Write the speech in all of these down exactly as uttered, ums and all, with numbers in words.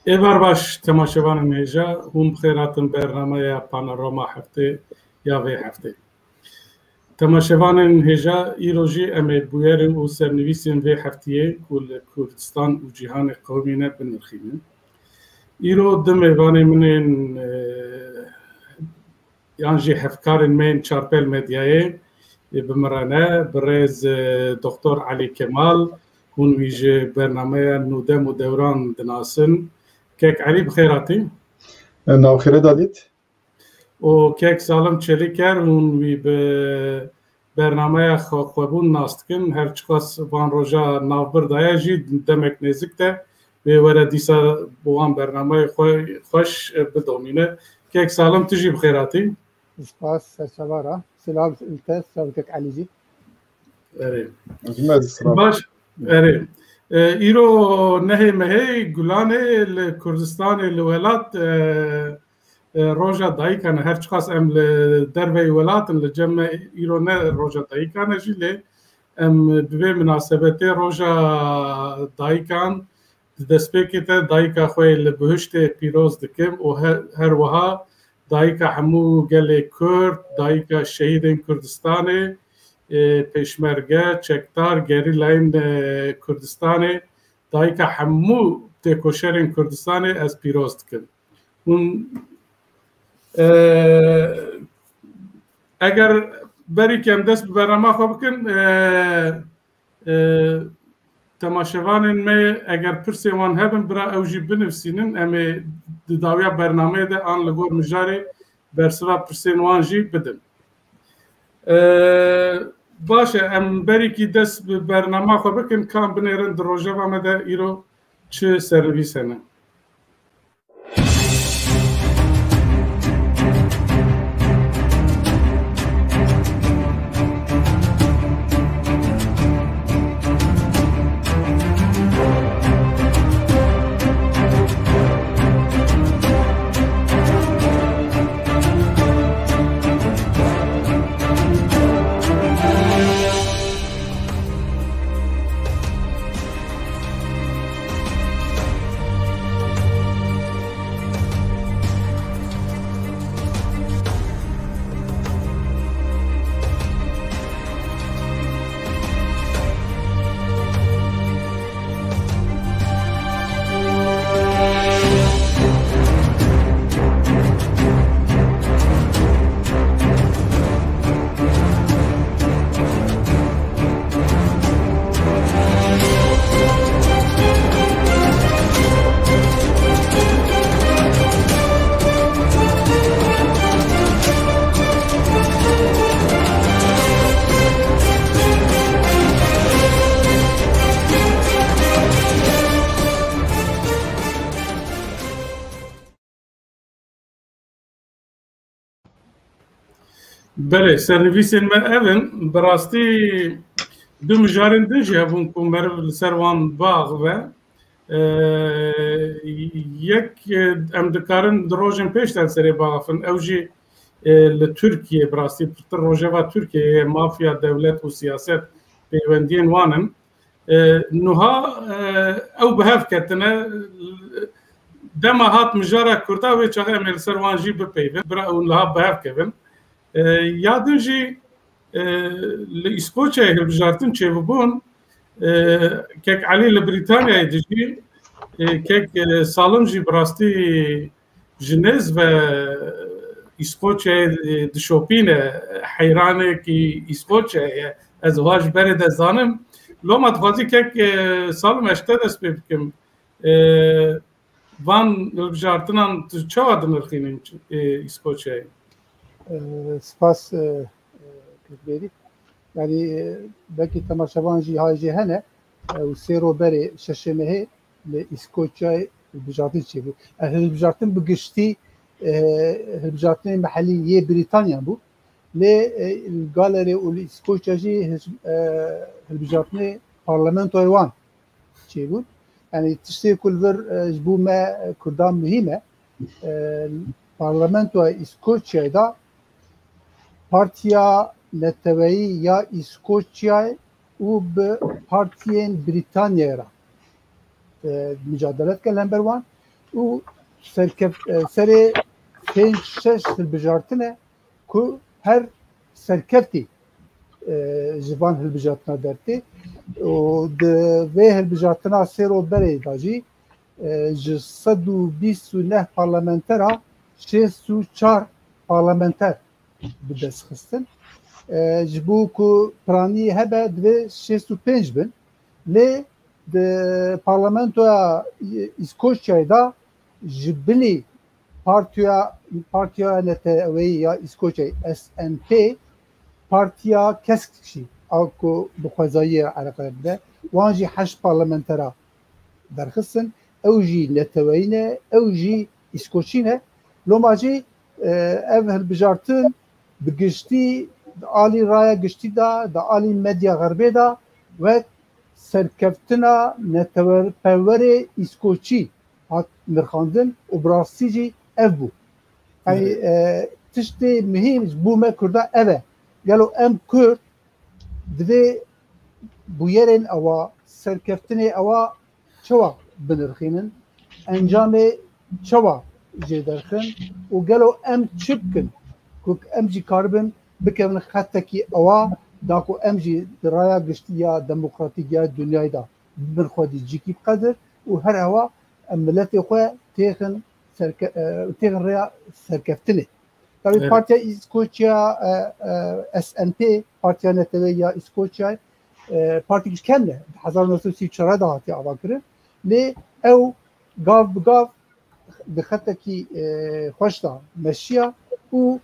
Êvar baş, temaşevanên hêja, hûn bi xêr hatin bernameya Panorama Heftê ya vê heftê. Temaşevanên hêja, îro jî em ê bûyerên û sernivîsên vê heftiyê ku li Kurdistan û cîhanê qewimîne binirxînin. Îro du mêvanê min ên, e, yan jî hevkarên me yên Çarpel Medyayê, e, bi min re ne, birêz, e, Doktor Elî Kemal, hûn wî ji bernameya Nûdem û Dewran dinasin. Kek Elî, bi xêr hatî. Navxêre dadît. Û kek Salim Çelîker, hûn wî bi bernameya xwe, xwebûn nas dikin. Her çiqas van roja navbir daye jî, demek nêzik de wê were dîsa bi wan bernameyê xwe xweş bidomîne. Kek Salim, tu jî bi xêr hatî. Spas, serçava ra. Silav li te, silav kek Elî jî. Erê. Ji me zî silav. Baş, erê. E, îro nehê mehê Gulanê li Kurdistanê, li welat, e, e, roja dayikan e. Her çiqas em li derveyî welat in, li cem me îro ne roja dayikan e jî, lê em bi vê minasebetê roja dayikan di destpêkê de dayika xwe yê li bihiştê pîroz dikim û he-, her wiha dayika hemû gelê Kurd, dayika şehîdên Kurdistanê, e, pêşmerge, çekdar, gerîlayên, e, Kurdistanê, dayika hemû têkoşerên Kurdistanê ez pîroz dikim. Hûn, e, eger berî ke em dest bi bernama xwe bikin, e, e, temaşevanên me eger pirsên wan hebin, bira ew jî binivîsînin, em ê di dawiya bernameyê de an li gor mijarê bersiva pirsên wan jî bidin. E, baş e, em berîkî dest bi bernama xwe bikin, ka em binêrin di rojeva me de îro çi sernivîs hene. Belê, sernivîsên me ev in. Bi rastî du mijarên din jî hebûn ku meriv li ser wan biaxive. Ee, yek, e, em dikarin di rojên pêş de li serê biaxifin. Ew jî, e, li Tirkiyê, bi rastî pirtir rojeva Tirkiyeyê, mafya dewlet û siyaset peywendiyên wan in. E, nuha, e, ew bi hev ketine. Dema hat mijara Kurda, wê çaxê em ê li ser wan jî bipeyvin. Bira ew niha bi hev kevin. E, ya din jî, e, li Îskoçyayê hilbijartin çêbibûn. E, kek Elî li Brîtanyayê dijî, e, kek, e, Salim jî bi rastî ji nêz ve Îskoçyayê, e, dişopîne. Heyranekî Îskoçya ye. Ez wiha ji berê de zanim. Loma dixwazî kek, e, Salim, ez ji te dest pê bikim. E, van hilbijartinan tu çawa dinirxînin, e, Îskoçyayê? E, spas, e, e, Kekbêrî. Yanî, e, belkî temaşevan jî hay jê hene. E, û sê ro berê şeşê mehê li Îskoçyayê hilbijartin çêbû. E, hilbijartin bi giştî, e, hilbijartinên mehelî yê Brîtanya bû. Lê, e, li Galerê û li Îskoçya jî hil-, e, hilbijartinê parlamentoyê wan çêbûn. Yanî tiştê ku li vir, e, ji bo me, e, Kurdan muhîm e. E, parlamentoya Îskoçyayê de Partiya Neteweyî ya Îskoçyayê û bi partiyên Brîtanyayê re, e, micadele dike li hember wan. û serkeft-, e, serê pênc şeş hilbijartin e ku her serkeftî, e, ji van hilbijartina dertê û di vê hilbijartina sêro berê de jî, e, ji sed û bîst û neh parlamentera şêst û çar parlamenter bi dest xistin. E, ji bo ku piranî hebe divê şêst û pênc bin. Lê di parlamentoya Îskoçyayê de ji bilî partiya, partiya neteweyî ya Îskoçyayê, S N P, partiya kesk jî, a ku bi xwezayiyê eleqe bide, wan jî heşt parlamentera derxistin. Ew jî neteweyî ne, ew jî Îskoçî ne. Loma jî, e, ev hilbijartin bi giştî di alî raya giştî de, di alî medya xerbê de wek serkeftina neteweperwerê Îskoçî hat nirxandin û bi rastî jî ev bû. Yanî, Evet. e, tiştê muhîm ji bo me Kurda ev e. Gelo em Kurd divê bûyerên ewa, serkeftinê ewa çawa binirxînin? Encamê çawa jê derxin? Û gelo em çi bikin ku em jî karibin bikevin xetekî ewa, da ku em jî di raya giştî ya demokratîk ya dinyayê de bibin xwedî cîkî bi qedir û her ewa em miletê xwe têxin serke-, e, têxin rêya serkeftinê. Tabî Evet. Partiya Îskoçya, e, e, S N P, Partiya Neteweyî ya Îskoçyayê, e, partîk ji kevn e. Di hezar û neh sed û sî û çar de hatiye avakirin. Lê ew gav bi gav di xetekî, e, xweş de meşiya û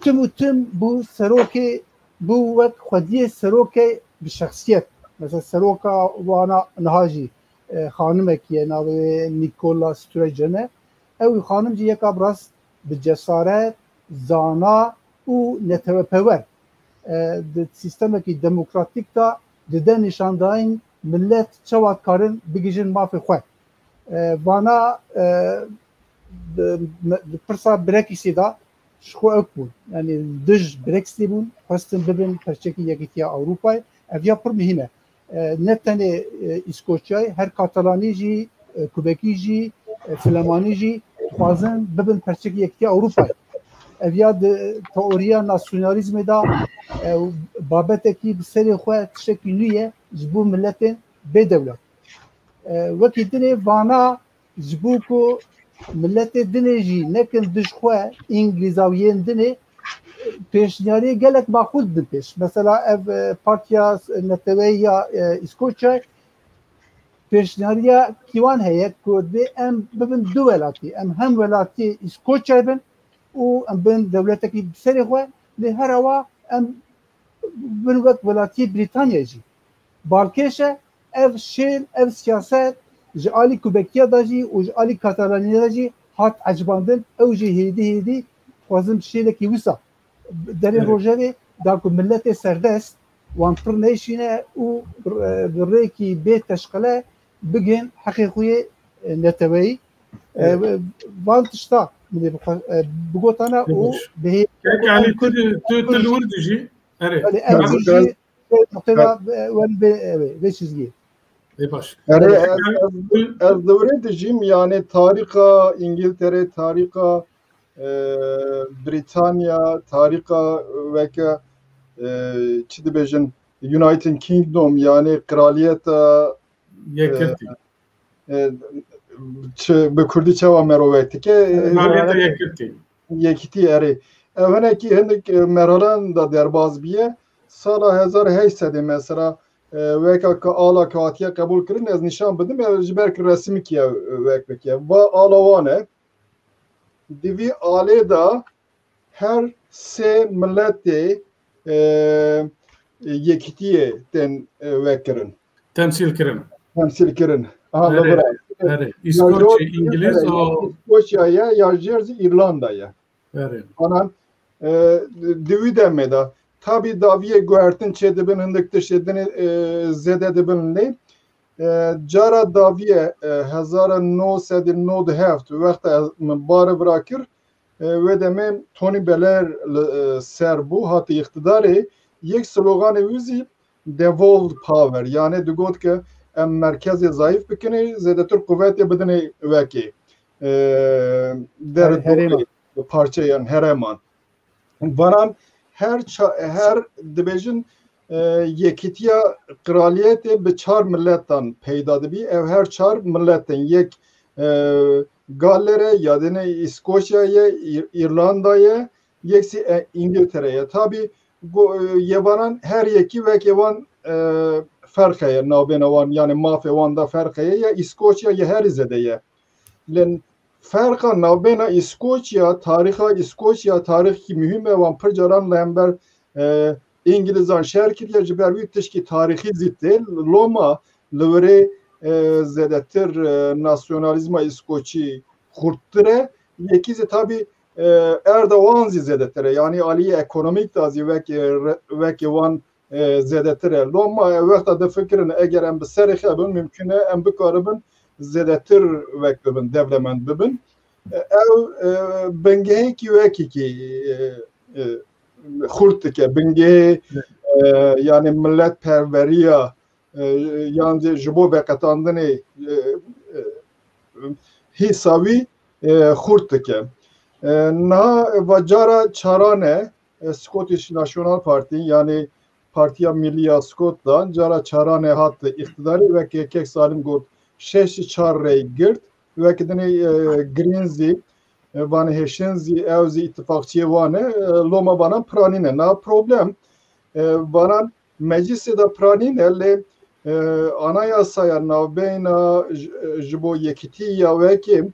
tim û tim bû serokê, bû wek xwediyê serokê bi şexsiyet. Mesela seroka wana niha jî, e, xanimekî ye, navê wê Nicola Sturgeon e. Ew xanim jî yeka bi rast bi cesaret, zana û neteweperwer, e, di sîstemekî demokratîk de dide nîşandayîn millet çawa dikarin bigihîjin mafê xwe. E, vana, e, di, me, di pirsa Brexitê de ji xwe ew bûn. Yanî dij Brexitê bûn, xwestin bibin perçekî Yekîtiya Ewropayê. Ev ya pir muhîm e. E, ne tenê, e, Îskoçyayê, her Katalanî jî, e, Kubekî jî, e, Filemanî jî dixwazin bibin perçekî Yekîtiya Ewropayê. Ev ya di teoriya nasyonalîzmê de, e, babetekî bi serê xwe tiştekî nû ye ji bo miletên bê dewlet. E, wekî dinê vana ji bo ku miletê dinê jî nekin dij xwe, Îngilîza û yên dinê, pêşniyariyê gelek maqûl didin pêş. Mesela ev, e, Partiya Neteweyî ya, e, Îskoçya pêşniyariya kîwan heye ku dê em bibin du welatî. Em hem welatiyê Îskoçyayê bin û em bin dewletekî bi serê xwe, lê her ewa em bin wek welatiyê Brîtanyayê jî. Balkêş e, ev şêl, ev siyaset ji alî Kubekiya de jî û ji alî Katalaniya de jî hat ecibandin. Ew jî hêdî hêdî dixwazin şêlekî wisa derên Evet. rojevê da ku miletê serdest wan pir neyşîne û, e, bi rêkî bê teşqele bigihên heqê xwe yê, e, neteweyî. E, Evet. Van tişta min ê bixwe-, e, bigotana û Baş. bihê Kek Alî, tu, tu, tu li wir dijî? Erê. Belê, ev Erê. jî Nuqteyê de, e, wen vê, e, vê çizgiyê. Ê baş. Erê, ez, ez, ez li wir dijîm, yani tarîxa Îngiltere, tarîxa, e, Brîtanya, tarîxa weke, e, çi dibêjin, United Kingdom, yani Kraliyeta, e, Yekirtî. E, çi, bi kurdî çawa merov wek dike? E, Maliyeta yekirtî. Yekîtî, erê. Ev hinekî hindik, e, merhalan da derbaz biye. Sala hezar heşt sedê mesela, e, weka ka ala ka hatiye qebûl kirin, ez nîşan bidim, ev ji ber ki resimîkî ye, e, wek bike. Va ala wan e. Di vî alê de her sê miletê, e, yekîtiyê tên, e, vekirin. Temsîl kirin. Temsîl kirin. Aha, Erê, li vir e. Erê. Ya Îskoçya, jor-, Îngiliz erê, û ya Îskoçya ye, ya jêr zî Îrlanda ye. Erê. Anan, e, di wî demê de, tabî daviyê guhertin çêdibin, hindik tiştê dinê, e, zêde dibin lê. E, cara daviye, e, hezar û neh sed û nod û heft, wexta ez min bar vira kir, e, wê demê Tony Blair li, e, ser bû, hatî îqtidarê, yek sloganê wî zî Devolved Power, yani digot ke em merkezê zayîf bikinê, zêdetir quvetê bidinê wekê, e, der Her-, herêman. Parçeyan herêman. Vanan her ça-, her dibêjin, e, yekîtiya qiraliyetê bi çar miletan peyda dibî. Ev her çar miletin yek, e, Galler e, ya dine Îskoçya ye, Îr-, Îrlanda ye, yek zî, e, Îngiltere ye. Tabî go-, e, yê vanan her yekî wekê wan, e, ferq heye navbêna wan, yanî mafê wan da ferq heye, ya Îskoçya ye herî zêde ye. Lê ferqa navbêna Îskoçya, tarîxa Îskoçya, tarîxkî muhîm e, wan pir caran li hember, e, Îngilîzan şer kiriye, ji ber wî tişkî tarîxî zî tê. Loma li wirê, e, zêdetir, e, nasyonalîzma Îskoçî xurttir e. Yekî zî tabî, e, erda wan zî zêdetir e. Yanî aliyê ekonomîk da zî wekê re-, wekê wan, e, zêdetir e. Loma ew wexta difikirin, eger em bi serê xwe bin, mimkun e em bikaribin zêdetir wek bibin, dewlemend bibin. E, ew, e, bingehekî wekîkî, e, e, xurt dike. Bingehê, e, yanî miletperweriya, e, yan jî ji bo veqetandinê, e, e, hîsa wî, e, xurt dike. E, niha va cara çaran e, e, Scottish National Party, yanî Partiya Millî ya Scotland, cara çaran e hat îqtidarê, wek kek Salim got, şeşî çar rey girt, wek dinê, e, Green zî, e, vanê hêşin zî, ew zî îtifaqçiyê wan e, e, loma vanan piranî ne. Na problem, e, vanan meclisê de piranî ne, lê, e, anayasaya navbeyna ji, ji bo yekîtî ya wekê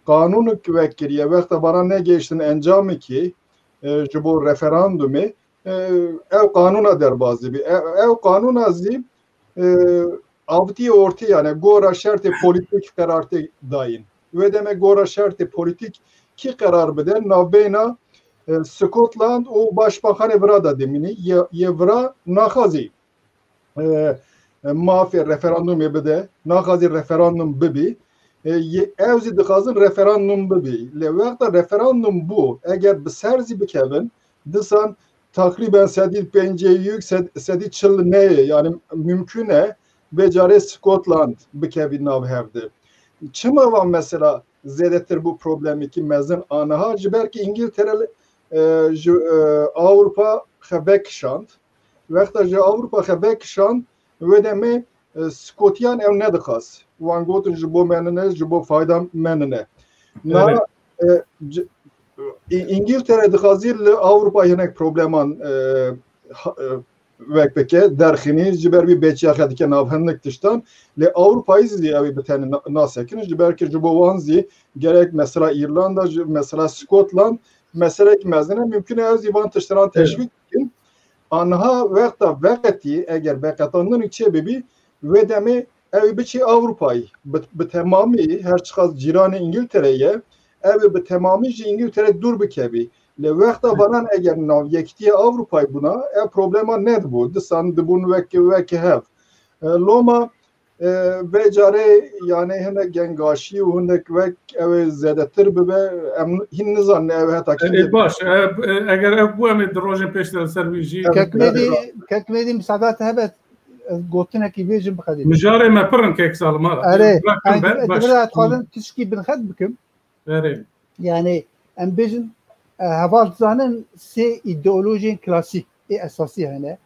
qanûnik wek kiriye, wexta vanan negehiştin encamekî, e, ji bo referandumê, e, ew qanûna derbas dibî. E, ew qanûna zî, e, avitî ortê, yani gora şertê polîtîk qerar tê dayîn. Wê demê gora şertê polîtîk kî qerar bide, navbeyna, e, Scotland û Başbakanê vira de dimînî, yê, yê vira naxwazî, e, e, mafê referandumê bide, naxwazî referandum bibî. E, yê, ew zî dixwazin referandum bibî. Lê wexta referandum bû, eger bi ser zî bikevin, disan teqrîben sedî pêncî yek, sed-, sedî çil neyê. Yani mümkün e vê carê Scotland bikevî nav hev de. Çima van mesela zêdetir bû problemekî mezin aniha? Ji ber ki Îngiltere, e, ji, e, Ewropa xwe vekişand. Wexta ji Ewropa xwe vekişand, wê demê, e, Skotiyan ew nedixwast. Wan gotin ji bo me nine, ji bo fayda me nine. Na, Evet. e, c-, Î-, Îngiltere dixwazî li Ewropa hinek probleman, e, ha-, e, wek bike, derxînî, ji ber wî bêçiya xwe dike nav hinek tiştan. Lê Ewropayî zî ew ê bi tenê na-, nasekin, ji ber ki ji bo wan zî gerek mesela Îrlanda, ji, mesela Scotland, meselek mezin e. Mümkün e ew zî van tiştinan Evet. teşwîk bikin. Anha wexta veqetî, eger veqetandinê çê bibî, wê demê ew ê biçî Ewropayî. Bi, bi temamî, her çiqas cîranê Îngiltere ye, ew ê bi temamî ji Îngiltere dûr bikevî. Lê wexta vanan eger nav yekîtiya Ewropayî bûna, ev problema nedibû. Disan dibûn wek, wek hev. E, loma, e, vê carê, yani hinek gengaşî û hinek wek ew ê zêdetir bibe, em hîn nizanin ew heta E, kîngê. e, baş, e, e, eger ev bû, em ê di rojên pêş de li ser wî jî. Evet, Kek Mêdî, evet. Kek Mêdî, misaada te hebe, ez gotinekî bêjim bi xedî. Mijarê me pir in, kek Salim, ha. Erê, Bırakın ez ben, baş. Dibira ez dixwazim tişkî binxet bikim. Erê. Yani, em bêjin, e, heval dizanin sê îdeolojiyên klasîk ê esasî hene.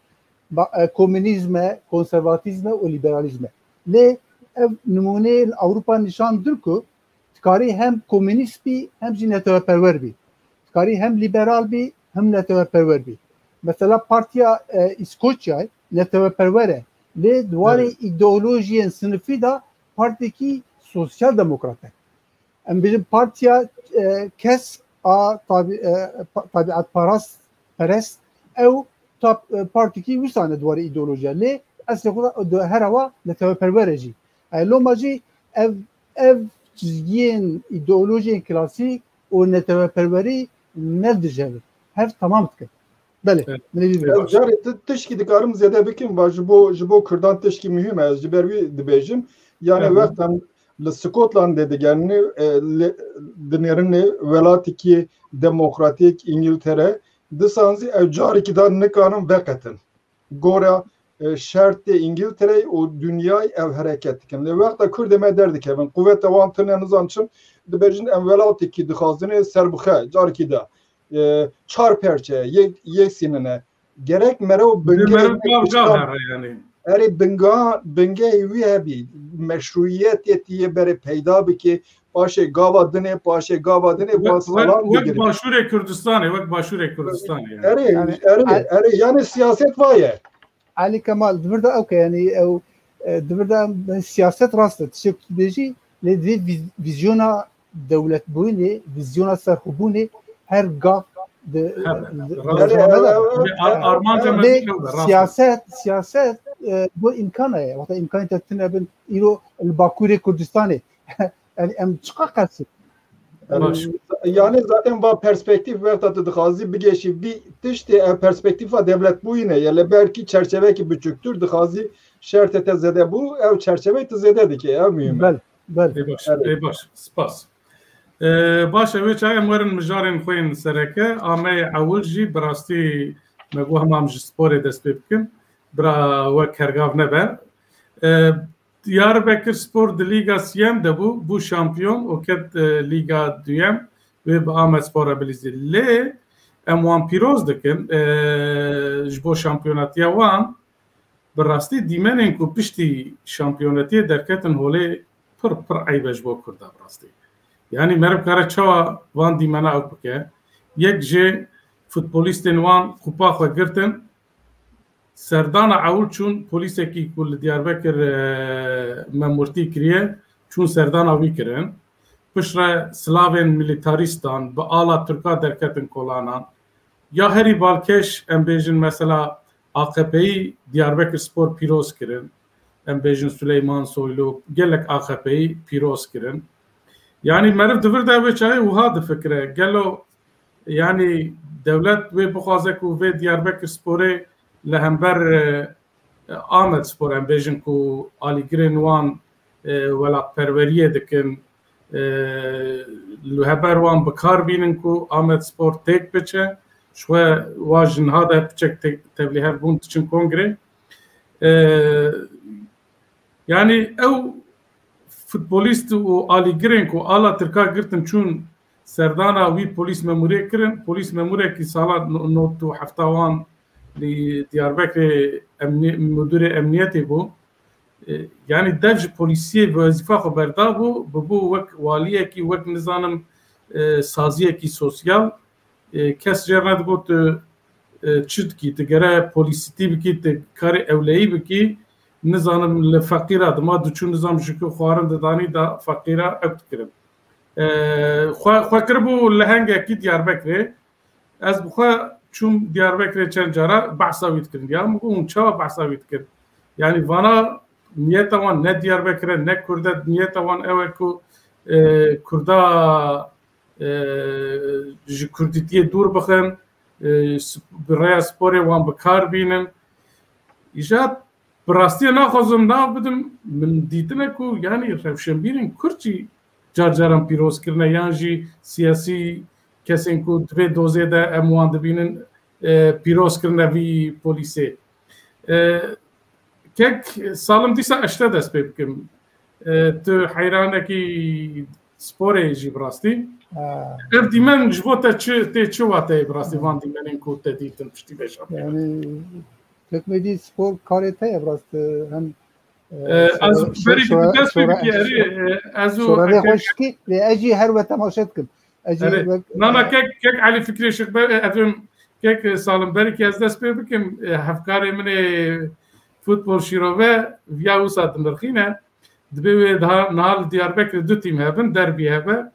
Ba-, e, komünîzm e, konservatîzm e û lîberalîzm e. Lê ev nimûneyê li Ewropa nîşan dir ku dikarî hem komünîst bî, hem jî neteweperwer bî. Dikarî hem lîberal bî, hem neteweperwer bî. Mesela Partiya, e, Îskoçyayê neteweperwer e. Lê di warê Evet. îdeolojiyên sinifî de partiyekî sosyal demokrat e. Em bêjin partiya, e, kesk a tabi-, e, pa-, tabiatparast, perest, ew tab-, e, partîkî wisa ne di warê îdeolojiya. Lê eslê xwe de di her ewa neteweperwer e jî. E, loma jî ev, ev çizgiyên îdeolojiyên klasîk û neteweperwerî ne dijev in. Hev temam dikin. Belê, Evet. min ê bî Ev bêjim. carê ti-, tişkî dikarim zêde bikim, va ji bo, ji bo Kurdan tişkî muhîm e, ez ji ber wî dibêjim. Yani Evet. wextan li Scotlandê digerînê, e, li, dinêrînê welatekî demokratîk Îngiltere, disan zî ew carekî da nikarin veqetin. Gora e, şertê Îngiltereyê û dinyayê ew hereket dikin. Lê wexta Kurdê me derdikevin, quveta wan tune nizan çin, dibêjin em welatekî dixwazin ê serbixwe, carekî de, e, çar perçe, yek, yek sînine. Gerek meriv bingehê Meriv gav gav piştan here yani. Erê binga-, bingehê wî hebî, meşrûyetê tî yê berê peyda bike, paşê gava dinê, paşê gava dinê, Wek, paş wek, salan wek bigire. Başûrê Kurdistanê, wek Başûrê Kurdistanê yani. Erê, Yani, erê, el- erê, yani siyaset va ye. Elî Kemal, di vir de ew ke, yanî ew, e, di vir de em, siyaset rast e, tiştek tu dibêjî, lê divê vîz-, vîzyona dewletbûyînê, vîzyona serxwebûnê her gav di, Hebe, di, rast. di Erê, rojname de. erê, Ve ar-, erê, armanca erê. me Lê ew be, rast e. siyaset, siyaset, e, bo îmkan e. Wexta îmkanê te tune bin, îro li Bakurê Kurdistanê. Yanî em çiqa qesin? Baş. Yani zaten va perspektîf wexta tu dixwazî bigêşî vî tiştê, ev perspektîfa dewletbûyî ne ye, li belkî çerçevekî biçûktir dixwazî şertê te zêde bû, ew çerçeveyê tu zêde dikê, ew muhîm e. Bel, bel. Ê baş, Erê. ê baş, spas. Ee, baş e, wê çaxê em werin mijarên xwe yên sereke. Ameyê ewil jî bi rastî me got hema em ji sporê dest pê bikin. Bira we kergav nebe. Ee, Diyarbekir Spor di Lîga Siyem de bû, bû şampiyon û ket, e, Lîga Duyem, wê bi Amedspor re bilîzî. Lê em wan pîroz dikin, e, ji bo şampiyonatiya wan, bi rastî dîmenên ku piştî şampiyonatiyê derketin holê pir, pir eyb e ji bo Kurda bi rastî. Yanî meriv kare çawa van dîmena ew bike? Yek jê futbolîstên wan kupa xwe girtin, Serdana ewil çûn polîsekî ku li Diyarbekir, e, memûrtî kiriye, çûn serdana wî kirin. Piştre silavên milîtarîstan bi ala Tirka derketin kolanan. Ya herî balkêş, em bêjin mesela A K P'yî Diyarbekir Spor pîroz kirin. Em bêjin Suleyman Soylu, gelek A K P'yî pîroz kirin. Yanî meriv di vir de wê çaxê wiha difikire. Gelo Yanî dewlet wê bixwaze ku vê Diyarbekir Sporê li hember, e, Amedspor, em bêjin ku alîgirên wan, e, welatperweriyê dikin, e, li heber wan bi kar bînin ku Amedspor têk biçe, ji xwe wa ji niha de piçek te-, tevlîhev bûn diçin kongrê. E, Yanî ew futbolîst û alîgirên ku ala Tirka girtin çûn serdana wî polîs memûrê kirin. Polîs memûrekî sala no-, nod û hefta wan li Diyarbekirê emnî-, mudûrê emniyetê bû. E, yanî dev ji polîsiyê bi wezîfa xwe berdabû, bûbû wek waliyekî, wek nizanim, e, saziyekî sosyal. E, kes jê re nedigot, e, e, çi dikî, tu gere polîsîtî bikî, tu karê ewleyî bikî, nizanim li feqîra dima diçû, nizam ji ku xwarin didanî da feqîra ew dikirin. E, xwe, xwe kiribû lehengekî Diyarbekirê. Ez bi xwe çûm Diyarbekirê çend cara behsa wî dikirin. Ya min got, hûn çawa behsa wî dikin? Yanî vana niyeta wan ne Diyarbekir e, ne Kurd e, niyeta wan ew e ku, e, Kurda e, ji kurdîtiyê dûr bixin, e, sp-, bi rêya sporê wan bi kar bînin. Îja bi rastiyê naxwazim nav bidim, min dîtine ku yanî rewşenbîrên kurd jî car caran pîroz kirine yan jî siyasî kesên ku di vê dozê de em wan dibînin, e, pîroz kirine vî polîsê. E, Kek Salim, dîsa ez ji te dest pê bikim. E, tu heyranekî sporê jî bi rastî. Ha. Ev dîmen ji bo te çi, tê çi wateyê bi rastî van dîmenên ku te dîtin piştî vê şampiyonatê? Yani, Kek Medî spor karê te ye bi rast, e, hem, e, E, ez şora-, berî şora-, dest pê şora-, bikî, erê, e, ez û şora vê Kek xweş dikî, lê ez jî her we temaşe dikim. Ez jî Erê, wek, nana e, kek, kek Elî Fikrê Şixbe, e, efendim, kek, e, Salim, berî ki ez dest pê bikim, e, hevkarê min ê futbol şîrove viya wisa dimirxîne. Dibê wê daha niha li Diyarbekirê du tîm hebin, derbî hebe.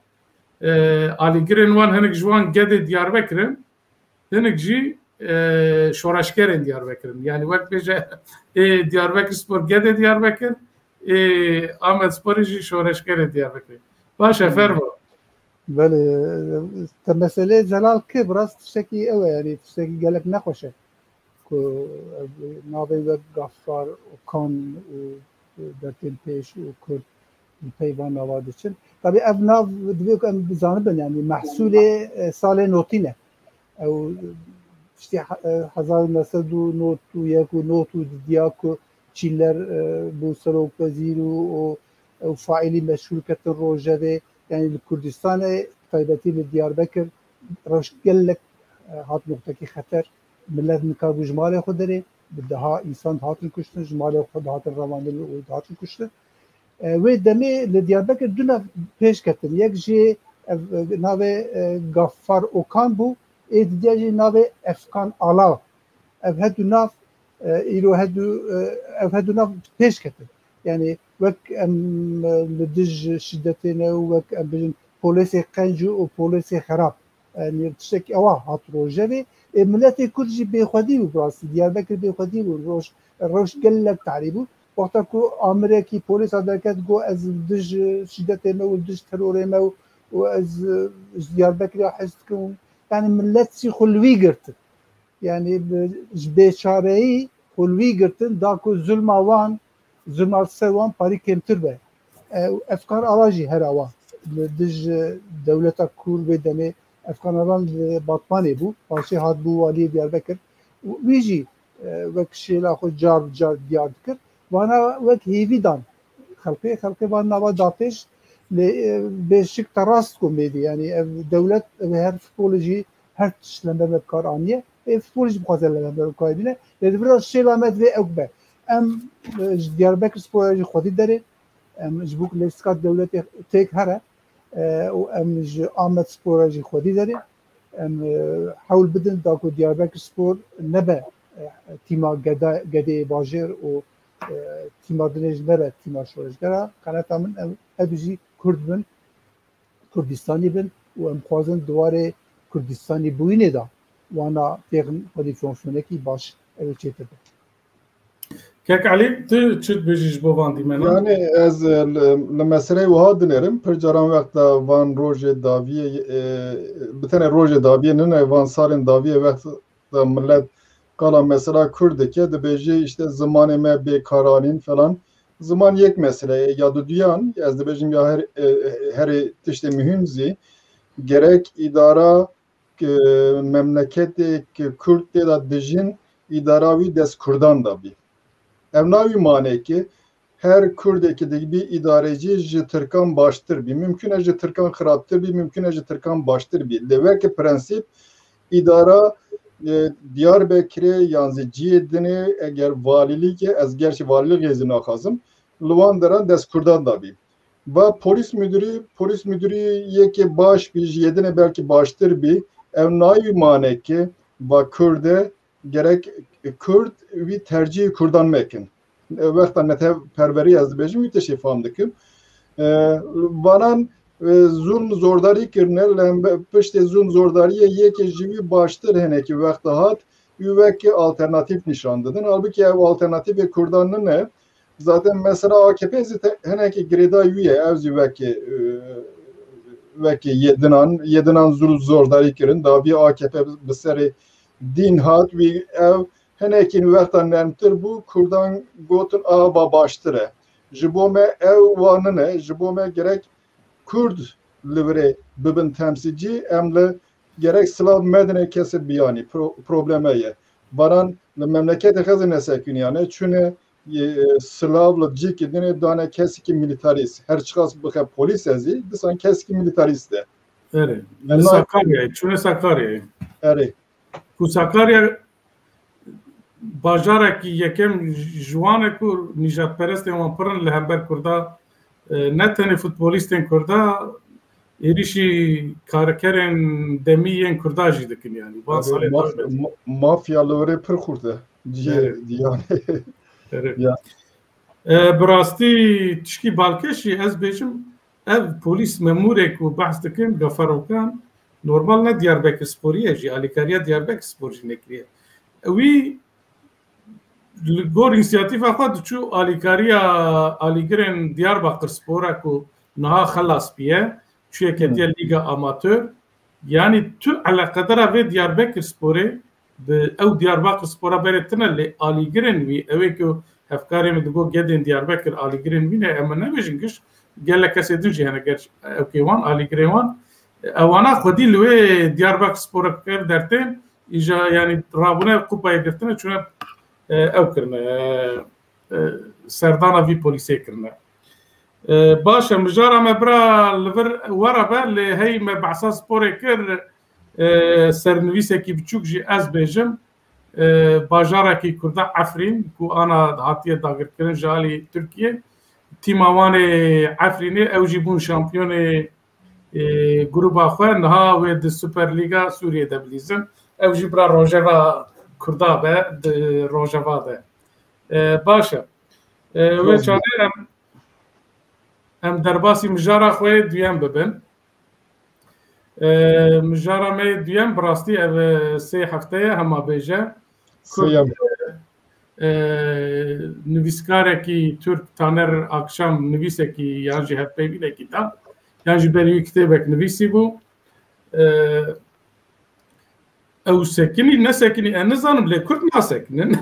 E, alîgirên wan hinek ji wan gedê Diyarbekir in. Hinek jî, e, şoreşgerên Diyarbekir in. Yanî wek bêje ê Diyarbekir Spor gedê Diyarbekir, ê Amedsporê jî şoreşgerê Diyarbekirê. Baş e, Hmm. fermo. Belê, te meseleyê Zelal kir, bi rast tiştekî ew e, yanî tiştekî gelek nexweş e. Ku, e, navê wek Gaffar û Kan û, e, Dertên Pêş û Kurd li pey van nava diçin. Tabî ev nav divê ku em bizanibin, yanî mehsûlê, e, salê notî ne. Ew, e, piştî he-, e, hezar û neh sed û nod û yek û nod û didiya ku Çîller, e, bû serokwezîr û, û, û faîlî meşhûr ketin rojevê. Yanî li Kurdistanê, taybetî li Diyarbekir, rewş gelek, e, hat noqtekî xeter. Milet nikabû ji malê xwe derê, bi deha însan hatin kuştin, ji malê xwe dihatin revandin û dihatin kuştin. E, wê demê li Diyarbekir du nav pêş ketin. Yek jê ev, e, navê, e, Gaffar Okan bû, ê didiya jî navê Efkan Ala. Ev hedu nav, e, îro hedu, e, ev hedu nav pêş ketin. Yanî wek em, e, li dij şidetê ne û wek em bijin polêsê qenc û polêsê xerab. Yanî tiştek ewa hat rojevê. Ê, miletê Kurd jî bêxwedî bû, bi rastî. Diyarbekir bêxwedî bû. Roj, rewş gelek tarî bû. Wexta ku amirekî polîsa derket, got, "Ez li dij şîdetê me û li dij terorê me û, û ez, e, ji Diyarbekirê hez dikim." Yanî milet jî xwe li wî girtin. Yanî bi, ji bêçareyî xwe li wî girtin, da ku zulma wan, zulma li ser wan parî kêmtir be. E, Efkan Ala jî her awa li dij, e, dewleta Kûr vê demê Efkan Ala li Batmanê bû, paşê hat bû waliyê Diyarbekir. Û wî jî, e, wek şêla xwe car bi car diyar dikir. Vana wek hêvî dan xelkê, xelkê van nava da pêş, lê, e, bê şik te rast komê dî. Yanî ev dewlet, ev her futbolê jî her tişt li hember me bi kar aniye. Ê futbolê jî bixwaze li hember bi kar bîne. Lê di vir de şêla me divê ew be. Em, e, ji Diyarbekir Spora jî xwedî derê. Em ji bo ku lêstika dewletê têk here, e, û em ji Amed Spora jî xwedî derê. Em, e, hewl bidin da ku Diyarbekir Spor nebe, e, tîma geda-, gedê bajêr û, e, tîma dinê jî nebe tîma şoreşgera. Qeneta min em hedu jî Kurd bin, Kurdistanî bin û em xwazin di warê Kurdistanî bûyînê de wana têxin xwedî fonksiyonekî baş ew ê çêtir be. Kek Elî, tu çi dibêjî ji bo van dîmenan? Yani ez, e, li, li meseleyê wiha dinêrim. Pir caran wexta van rojê dawiyê, e, bi tenê rojê dawiyê nine, van salên dawiyê wexta millet qala mesela Kurd dike, dibêjê işte zimanê me bê kar anîn falan. Ziman yek mesele ye, ya duduyan, ez dibêjim ya her, e, herê tiştê muhîm zî, gerek îdara, e, memleketê ku Kurd tê de dijîn, îdara wî dest Kurdan de bî. Ev navî mane ki her Kurdekî dibî îdarecî ji Tirkan baştir bî. Mümkün e ji Tirkan xirabtir bî, mümkün e ji Tirkan baştir bî. Lê weke prensîp îdara, e, Diyarbekirê yan zî ciyê dinê eger valîlîk e, ez gerçî valîlîk hêzî naxwazim, li wan deran dest Kurdan de bî. Va polîs müdürü, polîs müdürü yekê baş bî, ji yê dinê belkî baştir bî. Ev nayî mane ki va Kurd e, gerek Kurd wî tercîhî Kurdan mekin. E, wexta netewperwerî ez dibêjim, wî tiştê fam dikim. E, vanan, e, zulm zordarî kirine, li hembe-, piştê zulm zordariyê yekê ji wî baştir hinekî wexta hat, wî wekî alternatîf nîşan didin. Halbûkî ew alternatîfê Kurdan nine. Zaten mesela A K P zî te-, hinekî girêdayî wî ye, ew zî wekî, e, wekî yê dinan, yê dinan zulm zordarî kirin. Davî A K P bi serê dîn hat, wî ew hinekî wexta nermtir bû, Kurdan gotin, "A, va baştir e." Ji bo me ew wa nine, ji bo me gerek Kurd li virê bibin temsîlcî, em li gerek silav medine kesê biyanî. Pro-, probleme ye. Varan li memleketê xezê nesekiniyane, çune, e, silav li cîkî dinê dane kesekî militarîst. Her çiqas bixe polîs e zî, disan kesekî militarîst e. Erê. Li Sakaryayê, çûne Sakaryayê. Erê. Ku Sakarya bajarekî yekem ji wan e ku nîjadperestên wan pir in li hember Kurda, e, ne tenê futbolîstên Kurda, êrîşî karkerên demî yên Kurda jî dikin, yanî. Van salê maf-, ma-, mafya li wirê pir xurt e. Cihê, evet, yani. Evet. Ya. E, bi rastî tişkî balkêş jî ez bêjim, ev polîs memûrê ku behs dikin, Gafarokan, normal ne Diyarbekir Sporî ye jî, alîkariya Diyarbekir Spor jî nekiriye. Wî li gor însiyatîfa xwe diçû alîkariya alîgirên Diyarbakir Spor e ku niha xelas bûye, çûye ketiye Lîga Amatör. Yanî tu eleqedara vê Diyarbekir Sporê bi ew Diyarbakir Spora berê tine, lê alîgirên wî, ew ê ku hevkarê min digot gedên Diyarbekir alîgirên wî ne, em nebêjin giş, gelek kesê din jî hene, ger ew kê wan, alîgirên wan, ewana xwedî li wê Diyarbakir Spora kir dertên, Îja, yanî rabûne kupayê girtine, çûne, e, ew kirine, e, e, serdana vî polîsê kirine. E, baş e, mijara me bira li vir were be, lê hey me behsa sporê kir, e, sernivîsekî biçûk jî ez bêjim. E, bajarekî Kurda Efrîn, ku ana hatiye dagirkirin ji alî Tirkiyê, tîma wan ê Efrînê, ew jî bûn şampiyonê, e, gruba xwe, niha wê di Super Lîga Sûriyê de bilîzin. Ew jî bira rojeva Kurda be, di rojeva de. E, baş e. E, wê çaxê em, em derbasî mijara xwe yê duyem bibin. E, mijara me yê duyem, bi rastî ev, e, sê hefte ye, hema bêje. Kurd, Sêyem. e, nivîskarekî Tirk Taner Akşam nivîsekî yan jî hevpeyvînekî da, yan jî berî wî kitêbek nivîsî bû. E, ew sekinî, nesekinî, ez nizanim, lê Kurd nasekinin.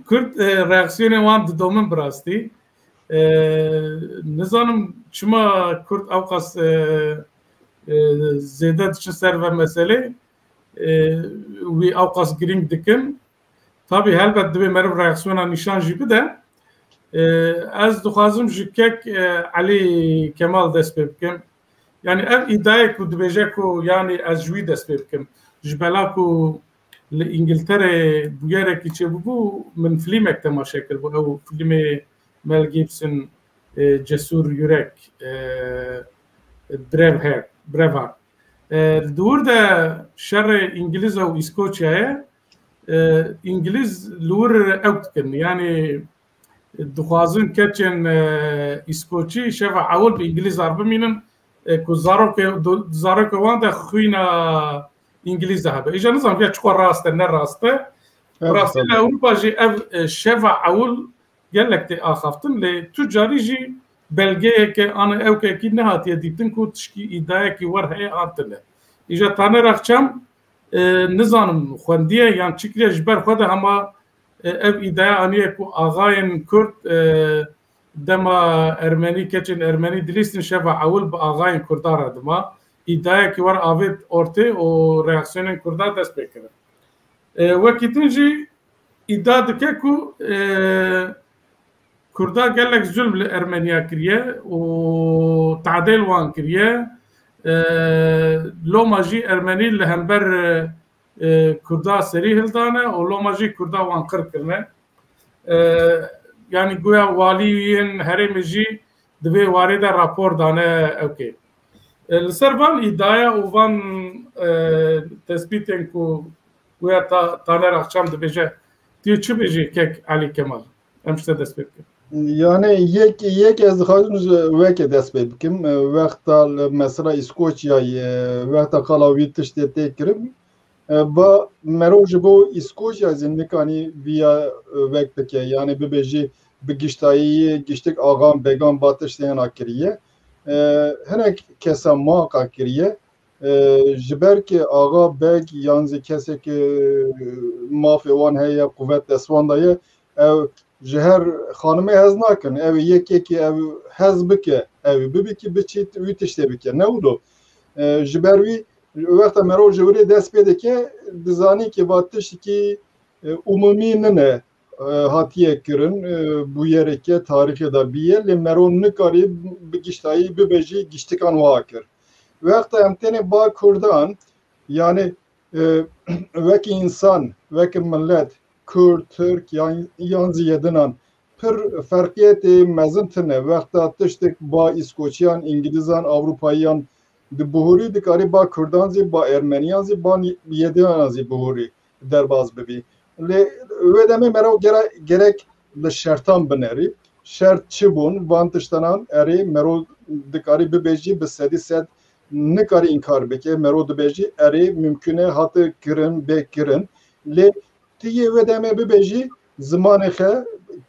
Kurd, e, reaksiyonên wan didomin bi rastî. E, nizanim çima Kurd ewqas, e, e, zêde diçin ser ve meselê, e, wî ewqas girîng dikin. Tabî helbet divê meriv reaksiyona nîşan jî bide. E, ez dixwazim ji kek, e, Elî Kemal dest pê bikim. Yani ev îdayê ku dibêje ku yani ez ji wî dest pê bikim. Ji bela ku li Îngilterê bûyerekî çêbûbû, min filmek temaşe kiribû. Ew filmê Mel Gibson, e, Cesur Yürek, e, Braveheart, Braveheart. E, di wir de şerê Îngiliz û Îskoçyayê, e, Îngiliz li wir ew dikin. Yani dixwazin keçên, e, Îskoçî şeva ewil bi Îngilîzar bimînin, e, ku zarokê, do-, zarokê wan de xwîna Îngilîz de hebe. Îja nizam ya çiqo rast e, ne rast e. Evet, Rastî li tabii. Ewropa jî ev, e, şeva ewil gelek tê axaftin, lê tu carî jî belgeyeke an ewkekî nehatiye dîtin ku tişkî îdayekî wer heye an tune. Îja Taner Akçam, e, nizanim xwendiye yan çi kiriye, ji ber xwe de hema, e, ev îdaya aniye ku axayên Kurd, e, dema Ermenî, keçên Ermenî dilîstin şeva ewil bi axayên Kurda re dima. Îdayekî wer avêt ortê û reaksiyonên Kurda dest pê kirin. E, wekî din jî îdia dike ku, e, Kurda gelek zulm li Ermeniya kiriye û tadê li wan kiriye. E, loma jî Ermenî li hember, e, e, Kurda serî hildane û loma jî Kurda wan qir kirine. E, yanî guya waliyên herêmê jî di vê warê de rapor dane ewkê. E, li ser van îdaya û van, e, tespîtên ku guya Ta-, Taner Akçam dibêje, tu yê çi bêjî kek Elî Kemal? Em ji te dest pê bikin. Yani yek, yek ez dixwazim ji weke dest pê bikim. E, wexta li mesela Îskoçyayê, e, wexta qala wî tiştê tê kirin, e, ba merov ji bo Îskoçya zî nikanî viya, e, wek bike. Yani bibêjî bi giştayî giştik axan began ba tiştê hena kiriye. E, hinek kesa muhaqa kiriye. E, ji ber ki axa beg yan zî kesek, e, mafê wan heye, quwet dest wan de ye, ew ji her xanimê hez nakin. Ew yekekî ew hez bike, ew bibî ki biçî wî tiştê bike. Ne wilo. E, ji ber wî wexta merov ji wirê dest pê dike, dizanî ki va tiştekî, e, umumî nine, e, hatiye kirin, e, bûyereke tarîxê de biye, lê merov nikarî bi giştayî bibêjî giştikan wiha kir. Wexta em têne ba Kurdan, yani, e, wekî însan, wekî millet, Kurd, Tirk yan, yan zî yê dinan, pir ferqiyetê mezin tine. Wexta tiştek ba Îskoçiyan, Îngilîzan, Ewropayiyan di bihurî, dikarî ba Kurdan zî, ba Ermeniyan zî, ba yê dinan zî bihurî derbas bibî. Lê wê demê mero gere-, gerek li şertan binerî. Şert çi bûn? Van tiştanan erê mero dikarî bibêjî bi sedî sed nikarî înkar bike. Mero dibêjî erê mimkûn e hate kirin, bê kirin. Lê tu yê wê demê bibêjî zimanê xe,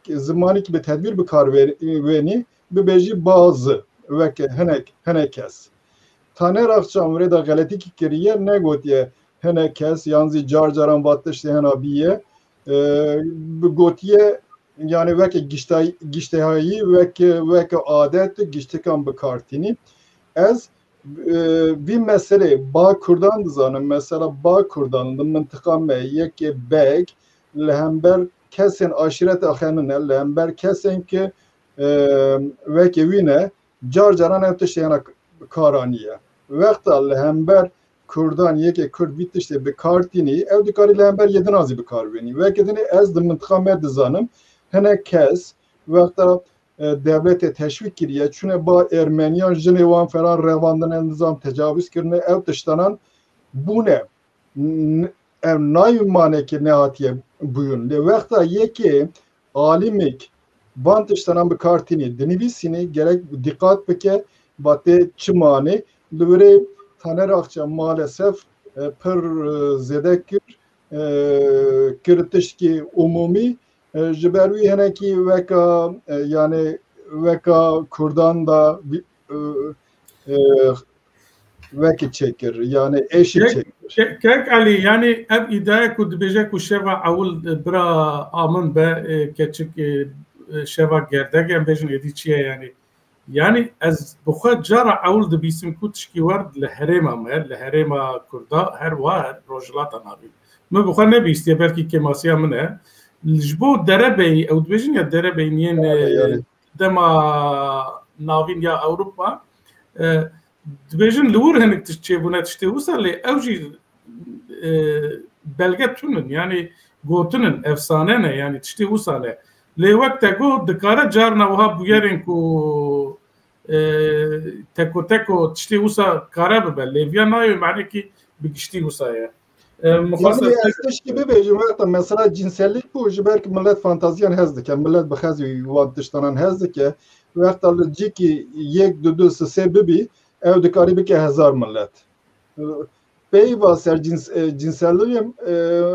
zimanî ki bi tedbîr bi kar wê-, wênî, bibêjî bazı weke hinek, hinek kes. Taner Akçam virê de xeletîkî kiriye, negotiye hinek kes, yan zî car caran va tiştê hena bîye. E, bi gotiye, yani weke giştay-, giştehayî, weke, weke adet, giştikan bi kar tînî. Ez e, vî meselê ba Kurdan dizanim, mesela ba Kurdan li mintiqa me yekê beg li hember kesên aşîreta xwe nine, li hember kesên ki, e, wekî wî ne, car caran ev tiştê hene karaniye. Wexta li hember Kurdan yekê Kurd vî tiştê bi kar tînî, ew dikarî li hember yê din a zî bi kar bînî. Wekî dinê ez di mintiqa me dizanim, hinek kes wexta, e, dewletê teşwîk kiriye, çûne ba Ermeniyan, jinê wan falan revandine, nizam tecawîz kirine, ew tiştanan bûne. N-, ev nayê manekê nehatiye bûyûn. Lê wexta yekê alimêk van tiştanan bi kar tînî, dinivîsînî, gerek dîqat bike, ba tê çi manê. Li virê Taner Akçam maalesef, e, pir, e, zêde kir, e, kir tişkî umûmî, e, ji ber wî hinekî weka, e, yani weka Kurdan da, e, e, wekî çêkir, yani êşî Kek, çêkir. Ke-, Kek Elî, yani ev îdaya ku dibêje ku şeva ewil bira Amin be, e, keçik, e, e, şeva gerdek, em bêjin êdî çi ye yani? Yani ez bi xwe cara ewil dibîsim ku tişkî wer li herêma me, li herêma Kurda, her wa her Rojhilata Navîn. Min bi xwe nebîstiye, belkî kêmasiya min e. Ji bo derebeyî, ew dibêjin ya derebeyî yên, Yani, e, yani. dema navîn ya Ewropa, e, dibêjin li wir hinek tişt çêbûne, tiştê wisa lê ew jî, e, belge tune ne, yani gotin in, efsane ne, yani tiştê wisa ne. Lê wek te got, dikare carna wiha bûyerên ku, e, teko teko tiştê wisa kare bibe. Lê viya nayê, manekî bi giştî wisa ye. E, Yani, mixwasa ez tişkî bibêjim, wexta mesela cinsellik bû, ji ber ku millet fantaziyan hez dike, millet bi xezî wan tiştanan hez dike, wexta li cîkî yek, du, du, sisê bibî, ew dikarî bike hezar millet. Peyva ser cins, e, cinselliğim, e,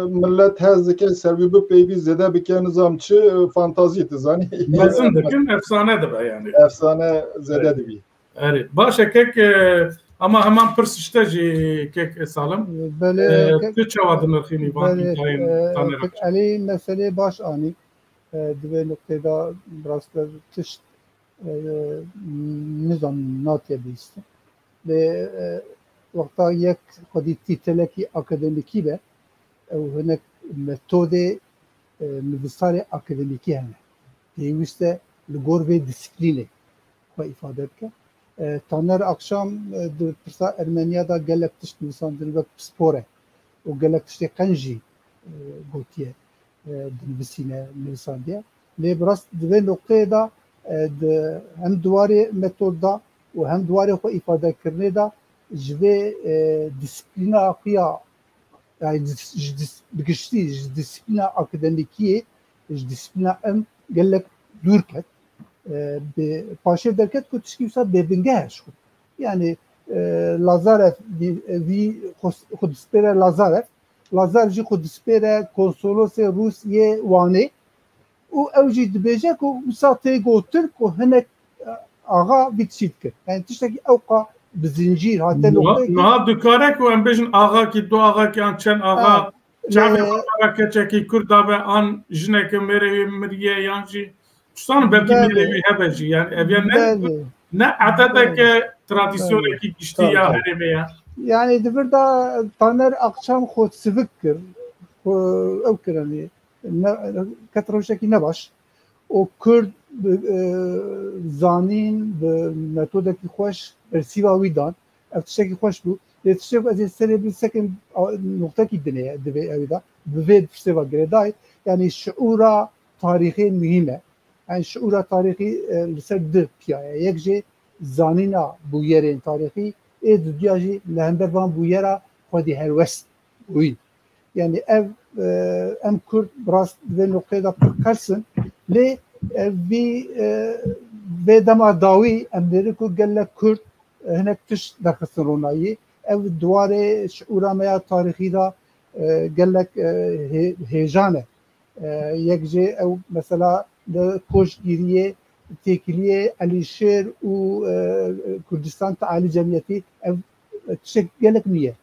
millet hez dike, ser wî bipeyvî, zêde bike, nizam çi, e, fantazî, tu zanî. Mezin dikin, efsane dibe yani. Efsane zêde Evet. dibî. Erê, baş e kek, e, ama heman pirs işte jî kek Salim. Belê, E, kek, tu çawa dinirxînî van belê, îdayên e, Taner kek Akçam? Elî meselê baş anî. E, di vê nuqtê de rast tişt, e, nizam natiye bihîstin. Lê, e, wexta yek xwedî tîtelekî akademîkî be, ew hinek metodê, e, nivîsarê akademîkî hene. Pêwîst e li gor vê disiplînê xwe îfade bike. E, Taner Akşam, e, di pirsa Ermeniya de gelek tişt nivîsandin wek pispor e û gelek tiştê qenc jî, e, gotiye, e, dinivîsîne, nivîsandiye. Lê bi rast di vê noqteyê de, e, di hem di warê metod de û hem di warê xwe îfadekirinê de ji vê, e, disiplîna xwe ya, yani dis-, ji dis-, bi giştî ji disiplîna akademîkiyê, ji disiplîna em gelek dûr ket. E, bi paşê derket ku tişkî wisa bêbingeh e ji xwe. Yani, e, Lazarev, vî, vî xwe, xwe dispêre Lazarev, Lazarev jî xwe dispêre konsolosê Rûs yê Wanê û ew jî dibêje ku wisa tê gotin ku hinek, e, axa vî tiştî dikir. Yani tiştekî ewqa bi zincîr hate Niha, noqteyekî. Niha dikare ku em bêjin axakî, du axakî an çend axa, Ha, çavê lê xwe qara keçekî Kurd dabe an jineke mêrê wê miriye yan jî Tiştan belkî Belê. mêrê wî hebe jî, yani ev ya ne, Belê. ne edeteke, Belê. tradisyonekî Belê. giştî Tabii, ya tabii. herêmê ya. Yani di vir de Taner Akçam xwe sivik kir. Xwe ew kir, yani ne, ket rewşekî nebaş. O Kurd bi, e, zanîn, bi metodekî xweş bersîva wî dan. Ev tiştekî xweş bû. Lê tiştek ez ê serê bi sekin, a, noqtekî dinê ye, divê ew da. Bi vê tiştê ve girêdayî. Yani şiûra tarîxê muhîm e. Yani şiûra tarîxî, e, li ser du piya ye. Yek jê zanîna bûyerên tarîxî, ê dudiya jî li hember van bûyera xwedî helwest bûyîn. Yani ev, e, em Kurd bi rast di vê noqteyê de pir qers in. Lê, e, vî, e, vê dema dawî em dêrin ku gelek Kurd, e, hinek tişt derxistin ronayî. Ev di warê şiûra me ya tarîxî de, e, gelek, e, hê-, hêjan e. E, yek jê ew mesela li Koçgiriyê têkiliyê Elîşêr û, e, Kurdistan Tealî Cemiyetî ev tiştek gelek nû ye.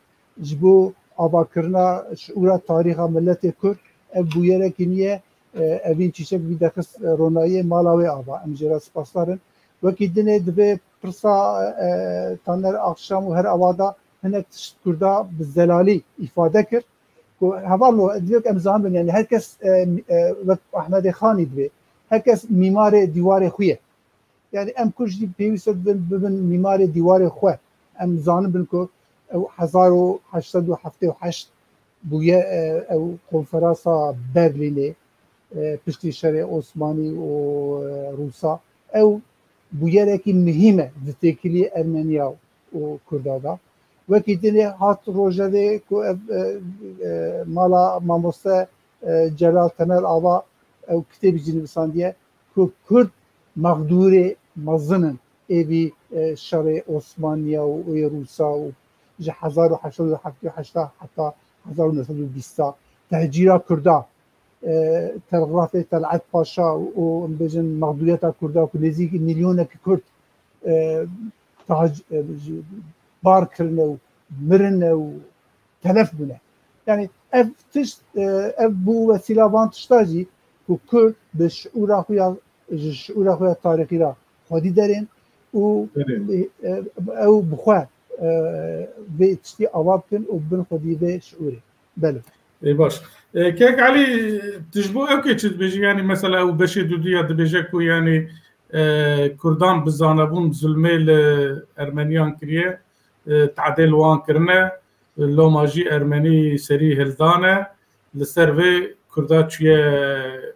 Ji bo avakirina şiûra tarîxa miletê Kurd ev bûyerekî nû ye. E, evîn çîçek vî dexist, e, ronayiyê mala wê ava. Em jê re spasdar in. Wekî dinê divê pirsa, e, Taner Akşam û her awada hinek tişt Kurda bi zelalî îfade kir. Ku hevalno, divê em zanibin, yani her kes, e, e, wek Ahmedê Xanî divê, her kes mîmarê dîwarê xwe ye. Yani em Kurd jî pêwîst e bibin, bibin mîmarê dîwarê xwe. Em zanibin ku ew hezar û heşt sed û heftê û heşt bûye, e, ew konferansa Berlînê, e, piştî şerê Osmanî û, e, Rûsa. Ew bûyerekî muhîm e di têkiliyê Ermeniya û Kurda de. Wekî dinê hat rojevê ku ev, e, e, mala mamoste, e, Celal Temel Ava ew kitêbî jî nivîsandiye ku Kurd mexdûrê mezin in êvî, e, şerê Osmaniya û ê Rûsa û ji hezar û heşt sed û heftê û heşt heta hezar û neh sed û bîst tehcîra Kurda, e, telgrafê Tel'et Paşa û, em bêjin, mexdûriyeta Kurda ku nêzîkî milyonek Kurd, e, tac-, e, ji-, bar kirine û mirine û telef bûne. Yani ev tişt, e, ev bû wesîla van tişta jî ku Kurd bi şiûra xwe ya, ji şiûra xwe ya tarîxî re xwedî derên û, Derên. e, e, ew bi xwe, e, vê tiştî ava bikin û bin xwedî vê şiûrê. Belê. Ê, baş. E, Kek Elî, tu ji bo ew kê çi dibêjî? Yani mesela ew beşê duduya dibêje ku yani, e, Kurdan bi zanebûn zulmê li Ermeniyan kiriye, e, tadê li wan kirine, loma jî Ermenî serî hildane, li ser vê Kurda çûye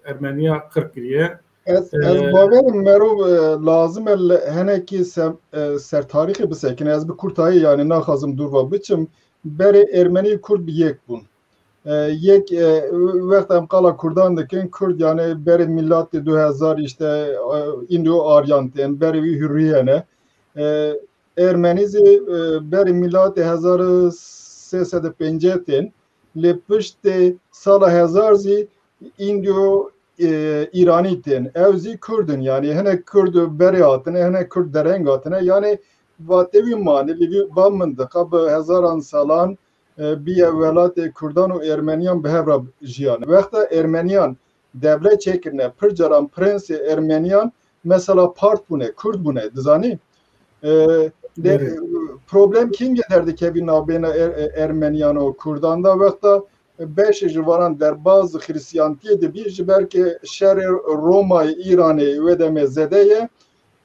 Ermeniya qir kiriye. Ez, ez Ee, bawerim merov, e, lazim e li henekî sem-, e, ser tarîxê bisekine. Ez bi kurtayî, yani, naxwazim dûr ve biçim. Berê Ermenî Kurd bi yek bûn. E, yek, e, wext em qala Kurdan dikin, Kurd, yani, berê milatê du hezar, işte, e, Indo-Aryan tên, berê wî hurriye ne. E, Ermenî zî, e, berê milatê hezar sê sed û pêncî tên, lê piştê sala hezar zî Indo, e, Îranî tên. Ew zî Kurd in, yani hinek Kurd berê hatine, hinek Kurd dereng hatine. Yani vatê wî mane, li vî, va mintiqa bi hezaran salan, e, bîye welatê Kurdan û Ermeniyan bi hev re jiyane. Wexta Ermeniyan devlet çêkirine, pir caran prensê Ermeniyan mesela part bûne, Kurd bûne, dizanî? E, de, Evet. Problem kîngê derdikevî navbêna Er-, e, Ermeniyan û Kurdan da wexta beşê ji varan derbaz Xrîstiyantiyê dibî, ji ber ke şerê Romayê, Îranê wê demê zêde ye,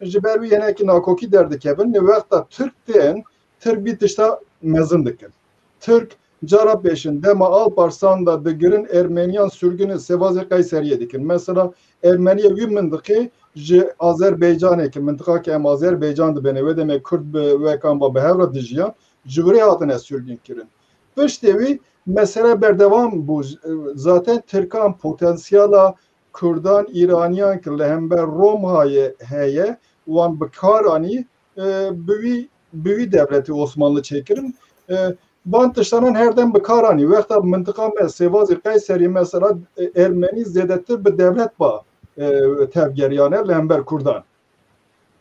ji ber wî hinekî nakokî derdikevin. Lê wexta Tirk tên, Tirk bî tişta mezin dikin. Tirk cara pêşin dema Alparslan da digirin, Ermeniyan sürgünê Sêvazê Qeyseriyê dikin. Mesela Ermeniya wî mintiqê ji Azerbaycanê, ki mintiqa ke em Azerbaycan dibêne, wê demê Kurd bi wekan ba bi hev re dijiyan, ji wirê hatine sürgün kirin. Piştê wî mesele berdewam bû. Zaten Tirkan potansiyela Kurdan, Îraniyan ki li hember Romhayê heye, wan bi kar anî, e, bi wî, bi wî dewletê Osmanlı çêkirin. E, van tiştanan her dem bi kar anî. Wexta mintiqa me Sêvazê Qeyserî mesela, e, Ermenî zêdetir bi dewlet ba, e, tevgeriyane li hember Kurdan.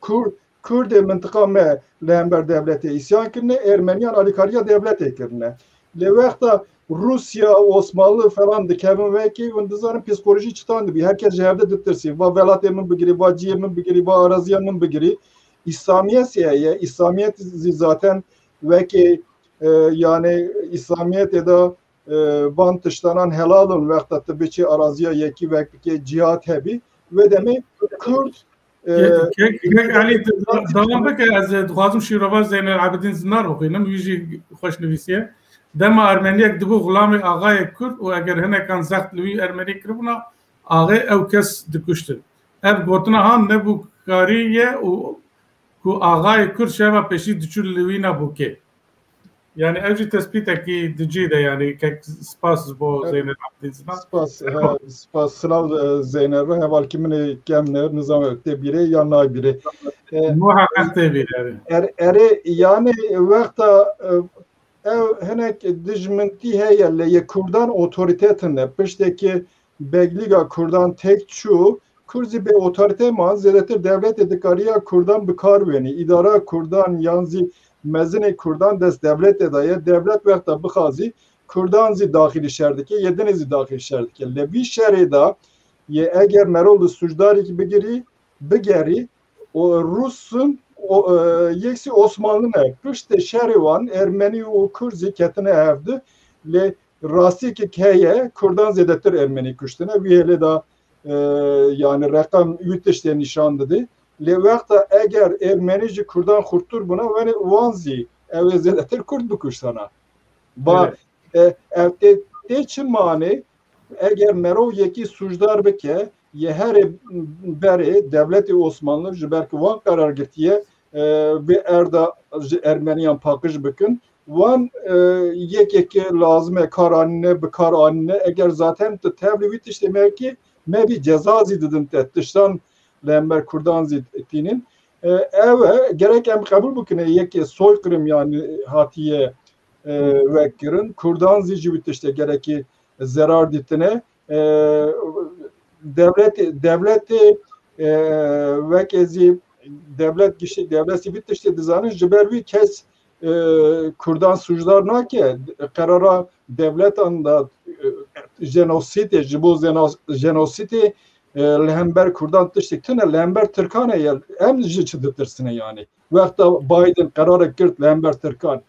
Kur-, Kurdê mintiqa me li hember dewletê îsyan kirine, Ermeniyan alîkariya dewletê kirine. Lê wexta Rûsya, Osmanlı falan dikevin wekî, hûn dizanin psîkolojî çitan dibî. Herkes ji hevde ditirsî. Va welatê min bigirî, va ciyê min bigirî, va araziya min bigirî. Îslamiyet heye. Îslamiyet zî zaten wekî, e, yani Îslamiyetê de, e, van tiştanan helal in, wexta tu biçî araziya yekî wek bikê cîhad hebî. Wê demê Kurd, e, Kek, Kek Elî, tu da-, dewam bike, ez, e, dixwazim şîrova Zeynel Abidin Zinar bixwînim, wî jî xweş nivîsiye. Dema Ermeniyek dibû xulamê axayê Kurd û eger hinekan zext li wî Ermenî kiribûna, axê ew kes dikuştin. Ev gotina han nebû karî ye û ku axayê Kurd şeva pêşî diçû li wî nebû kê. Yani ev jî tespitekî di cî de, yani kek spas ji bo Evet. Zeynel Abidin Zinar. Spas, he, spas. Silav, e, Zeynel re. Hevalkî min ê kem ne, nizam tê bîrê ya nayê bîrê. E, Muheqeq tê bîrê, evet. Er-, erê, yani wexta, e, ev hinek dijmintî heye, lê yê Kurdan otorîte tune. Piştekî Beglîga Kurdan tek çû, Kurd zî bê otorîte man, zêdetir dewletê dikariya Kurdan bi kar wênî. Îdara Kurdan yan zî mezinê Kurdan dest dewletê de ye. Dewlet wexta bixazî, Kurdan zî daxilî şer dike, yê dinê zî daxilî şer dike. Lê vî şerê de yê eger merov li sûcdarî bigirî, bigerî, û Rûs in û o, e, yek sî Osmanlı ne. Piştê şerê wan Ermenî û Kurd zî ketine hevdi. Lê rastiyekê heye, Kurdan zêdetir Ermenî kuştine. Wî hêlê de, e, yani reqem wî tiştê nîşan didê. Lê wexta eger Ermenî ji Kurdan xurttir bûna, wenê wan zî ew ê zêdetir Kurd bikuştana. Va, Evet. e, ev tê, tê çi manê? Eger merov yekî sûcdar bike, yê herê berê dewletê Osmanlı, ji ber ku wan qerar girtiye, e, vê erda ji Ermeniyan paqij bikin, wan, e, yek yekê lazim e kar anîne, bi kar anîne. Eger zaten tu tevlî wî tiştê me kî, me bî ceza zî didin te, tiştan li hember Kurdan zî tînin. E, ew e, gerek em qebûl bikine, yekê soykırım yani hatiye, e, vekirin. Kurdan zî ji wî tiştê gerekî zerar dîtine. E, dewletê, dewletê, e, weke zî dewlet giştî, dewlet zî vî tiştê dizanin, ji ber wî kes, e, Kurdan sûcdar nake. Qerara dewletan da, e, jenosîdê, ji bo zena-, jenosîdê, e, li hember Kurdan tiştek tune, li hember Tirkan e, em ji çi ditirsine yani. Wexta Biden qerarek girt li hember Tirkan.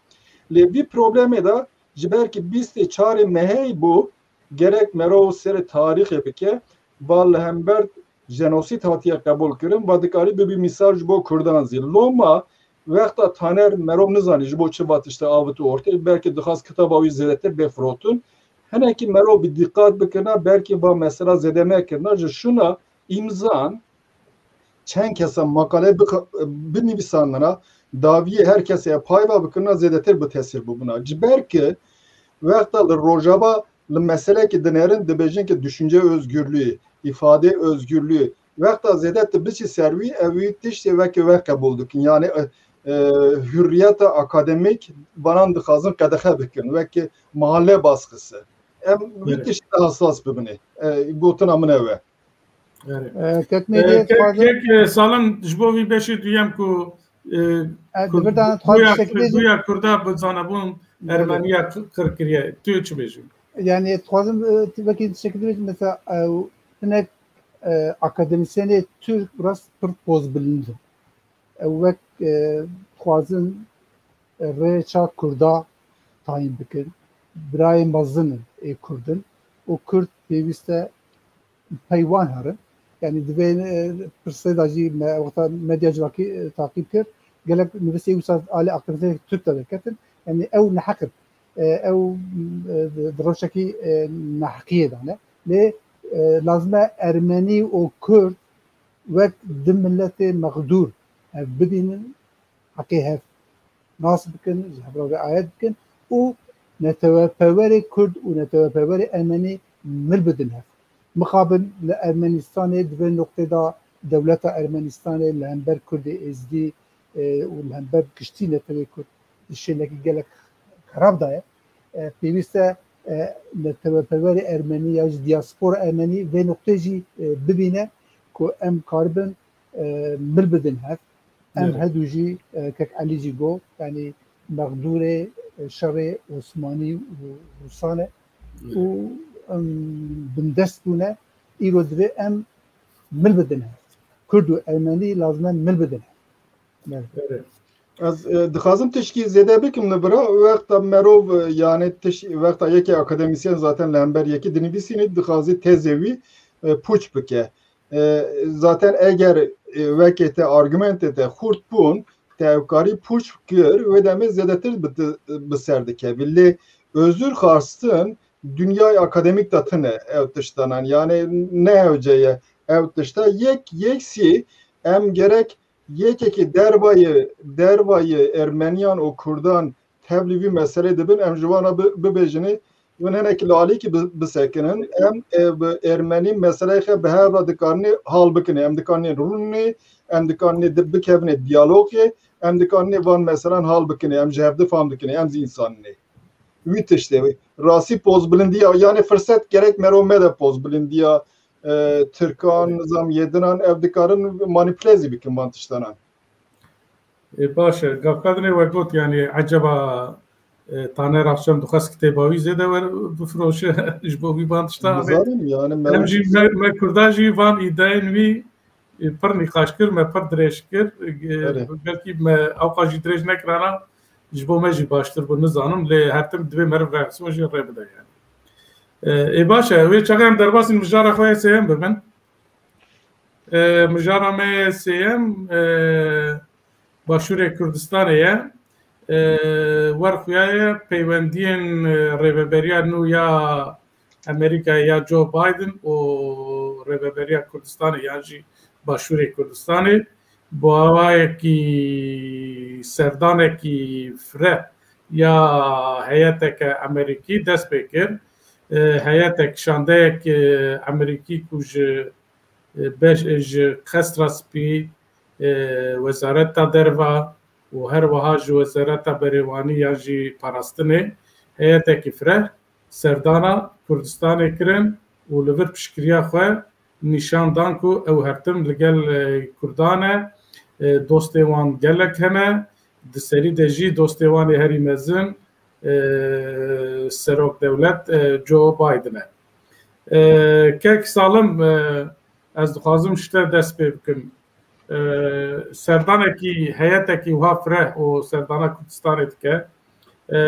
Lê vî problemê de ji ber ki bîst û çarê mehê bû, gerek merov serê tarîxê bike, va li hember jenosîd hatiye qebûl kirin, va dikarî bibî mîsal ji bo Kurdan zî. Loma wexta Taner merov nizanî ji bo çi va tişta avit û ortê, belkî dixwast kitaba wî zêdetir bê firotin. Hinekî merov bi dîqat bikirina, belkî va mesela zêde nekirina, ji şuna îmzan çend kesa makale bik-, binivîsandina, daviyê her kesê payva bikirina, zêdetir bi tesîr bibûna. Ji ber ki wexta li Rojava li meselekî dinerin, dibêjin ki düşünce özgürlüğü, ifade özgürlüğü. Wexta zêde tu biçî ser wî, ew wî tiştê weke we qebûl dikin. Yani, e, e, hürriyeta akademîk vanan dixwazin qedexe bikin, weke mahalle baskısı. Em wî Evet. tiştê hassas bibine. E, gotina min ew e. Erê. E, kek E, mêdiyê kek, dixwazim kek, e, Salim, ji bo vî beşê duyem ku, e, E, ku di vir de dixwazim guya, tiştekî bêjim. Guya Kurda bi zanebûn Evet. Ermeniya qir kiriye. Tu çi bêjî? Yani, dixwazim, e, ti-, wekî tiştekî bêjim, mesela, e, hinek, e, akademîsyenê Türk biraz pir pozbilind in. Ew wek, e, dixwazin, e, rêça Kurda tayîn bikin. Birayê mezin in ê Kurd in û Kurd pêwîst e pey wan herin. Yani divê, e, pirsê de jî me wexta medya civakî, e, taqîb kir. Gelek nivîsê wisa alê aktivîstê Türk de derketin. Yani ew neheq in. E, ew, e, di rewşekî, e, neheqiyê de ne. Lê, e, lazim e Ermenî û Kurd wek du miletê mexdûr hev bibînin, heqê hev nas bikin, ji hev re riayet bikin û neteweperwerê Kurd û neteweperwerê Ermenî mil bidin hev. Mixabin li Ermenistanê di vê noqtê de dewleta Ermenistanê li hember Kurdê Êzdî, e, û li hember giştî netewê Kurd di şênekî gelek xerab de ye. E, pêwîst e, e, neteweperwerê Ermenî ya jî diaspora Ermenî vê noqtê jî, e, bibîne ku em karibin, e, mil bidin hev. Em Evet. Hedû jî, e, kek Elî jî got, yanî mexdûrê, e, şerê Osmanî û Rûsan e Evet. û em bindest bûne, îro divê em mil bidin hev. Kurd û Ermenî lazim e mil bidin hev. Evet. Evet. Ez, e, dixwazim tişkî zêde bikim li vira, wexta merov, e, yani tiş-, wexta yekê akademîsyen zaten li hember yekî dinivîsînî, dixwazî tezê wî, e, pûç bike. E, zaten eger, e, wekê te argumentê te xurt bûn, te ew karî pûç kir, wê demê zêdetir bi, bi ser dikevî. Lê özür xwastin dinyayê akademîk de tine ew tiştanan. Yani ne hewce ye ew tişta. Yek, yek sî em gerek yekekî dervayê, dervayê Ermeniyan û Kurdan tevlî vî meselê dibin, em ji wan re bi-, bibêjinê, hûn hinekî li alîkî bi-, bisekinin. Em, e, bi Ermenî meseleyê xwe bi hev re dikarinê hal bikinê. Em dikarinê rûnê, em dikarinê di-, bikevine diyalogê, em dikarinê van meselan hal bikinê. Em ji hevdi fam dikinê, em zî însanînê. Wî tiştê wê. Rastî pozbilindiya, yani firset gerek merov mede pozbilindiya, e, Tirkan, nizam yê dinan, ev dikarin manîpule zî bikin van tiştanan. Ê, baş e. Gavka dinê we got, yani, eceba, e, Taner Akşam dixwest kitêba wî zêde wer bifiroşe ji bo wî van tişta avêt. Nizanim, yani, Em jî, me, me Kurda jî van îdayên wî e, pir nîqaş kir, me pir dirêj kir. E, Belê. Belkî me ewqa jî dirêj nekirana, ji bo me jî baştir bû, nizanim. Lê her tim divê meriv reaksiyon jî rê bide yani. E, ê baş e, wê çaxê em derbasî mijara xwe yê sêyem bibin. E, mijara me yê sêyem, e, Başûrê Kurdistanê ye. E, wer xuya ye peywendiyên, e, rêveberiya nû ya Amerîkayê ya Joe Biden û Rêveberiya Kurdistanê yan jî Başûrê Kurdistanê bi awayekî serdanekî fireh ya heyeteke Amerîkî dest pê kir. E, heyetek, şandeyek, e, Amerîkî ku ji, e, beş, e, ji Qesra Spî, e, Wezareta Derva û her wiha ji Wezareta Berêwanî yan jî Parastinê heyetekî fireh serdana Kurdistanê kirin û li vir piştgiriya xwe nîşan dan ku ew her tim li gel, e, Kurdan e, e, dostê wan gelek hene, di serî de jî dostê wan ê herî mezin, e, serok dewlet, e, Joe Biden e. E, kek Salim, e, ez dixwazim ji te dest pê bikim. E, serdanekî, heyetekî wiha fireh û serdana Kurdistanê dike. E,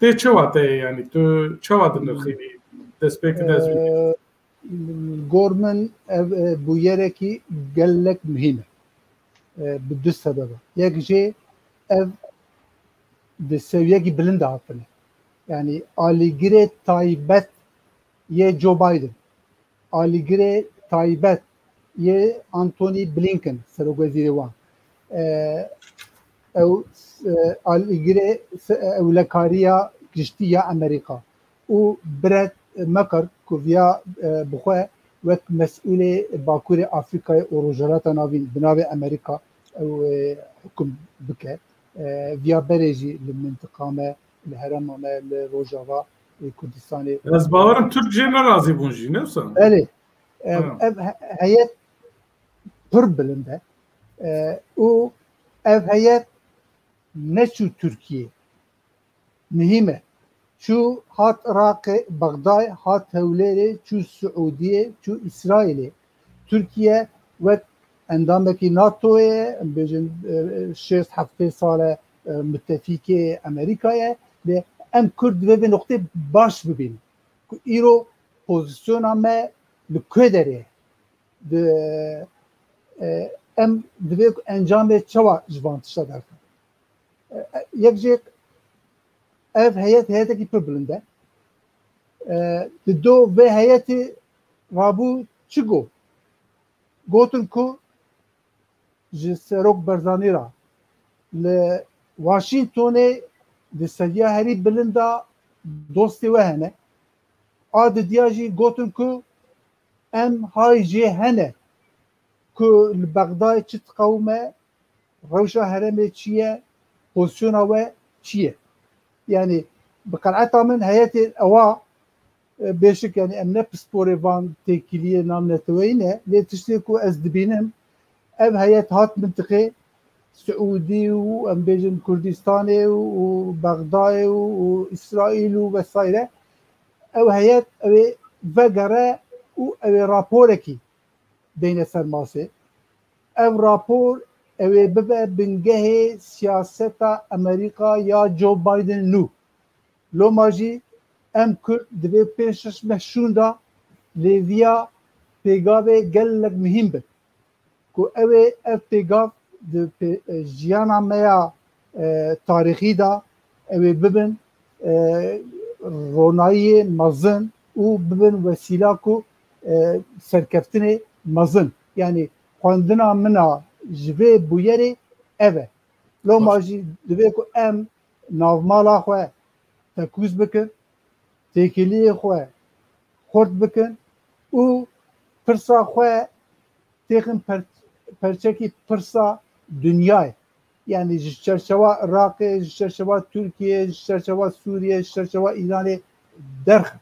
tê çawa te ye, yanî tu çawa dinirxînî destpêkê de ez bînim? E, gor min ev, e, bûyerekî gelek muhîm e. E, bi du sebeba. Yek jê ev di sewiyekî bilind de hatine. Yanî alîgirê taybet yê Joe Biden, alîgirê taybet yê Antony Blinken, serokwezîrê wan, e, ew, e, alîgirê se-, ewlekariya giştî ya Amerîka û Brett Mckay ku viya, e, bi xwe wek mesûlê Bakurê Afrîkayê û Rojhilata Navîn bi navê Amerîka ew, e, hukum bike. E, viya berê jî li mintiqa me, li herêma me, li Rojava, e, Kurdistanê. Ez bawerim Tirk jê nerazî bûn jî, ne wisa? Belê. Ev, Ha. ev he-, heyet pir bilind e. E, û ev heyet neçû Tirkiyê. Muhîm e. Çû hat Iraqê, Bexdayê, hat Hewlêrê, çû Siûdiyê, çû Îsraîlê. Tirkiye wek endamekî NATOyê, em bêjin, e, şêst heftê sal e, e, mutefîkê Amerîka ye. Lê em Kurd divê vê noqtê baş bibînin. Ku îro pozisyona me li ku derê ye? Di, e, em divê ku encamê çawa ji van tişta derxin? E, e, yek jê ev heyet, heyetekî pir bilind e. E, di do vê heyetê rabû çi got? Gotin ku ji Serok Barzanî re li Washingtonê di seviya herî bilind de dostê we hene. A didiya jî gotin ku em hay jê hene ku li Bexdayê çi diqewime, rewşa herêmê çi ye, pozisyona we çi ye? Yanî bi qenaeta min heyetê ewa, e, bêşik, yanî em ne pisporê van têkiliyê navneteweyî ne, lê tiştê ku ez dibînim, ev heyet hat mintiqê Siûdî û em bêjin Kurdistanê û, û Bexdayê û, û Îsraîl û vesaire. Ew heyet ew ê vegere û ew ê raporekî deyne ser masê. Ev rapor ew ê bibe bingehê siyaseta Amerîka ya Joe Biden nû. Loma jî em Kurd divê pênc şeş meh şûnda lêviya pêgavê gelek muhîm bin. Ku ew ê ev pêgav di pê-, e, jiyana me ya, e, tarîxî de ew ê bibin, e, ronayiyê mezin û bibin wesîla ku, e, serkeftinê mezin. Yanî xwendina min a ji vê bûyerê ev e. Loma Baş. jî divê ku em navmala xwe tekûz bikin, têkiliyê xwe xurt bikin û pirsa xwe têxin per-, perçekî pirsa dinyayê. Yanî ji çerçewa Iraqê, ji çerçewa Tirkiyê, ji çerçewa Sûriyê, ji çerçewa Îranê derxin.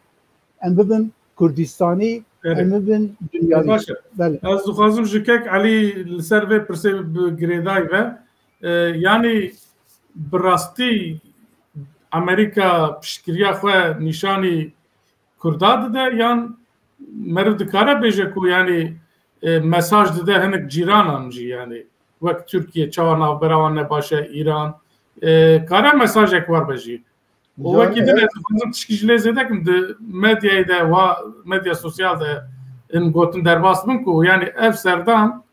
Em bibin Kurdistanî, Belê. em bibin Belê, dinyayî. baş e. Belê. Ez dixwazim ji kek Elî li ser vê pirsê bi girêdayî ve. E, yanî bi rastî Amerîka piştgiriya xwe nîşanî Kurda dide, yan meriv dikare bêje ku yanî, e, mesaj dide hinek cîranan jî, yanî wek Tirkiye çawa navbera wan ne baş e, Îran, e, kare mesajek werbe jî. Û wekî din ez dixwazim tişkî ji lê zêde kim di medyayê de, wa medya sosyal de in gotin derbas bin ku, yanî ev serdan,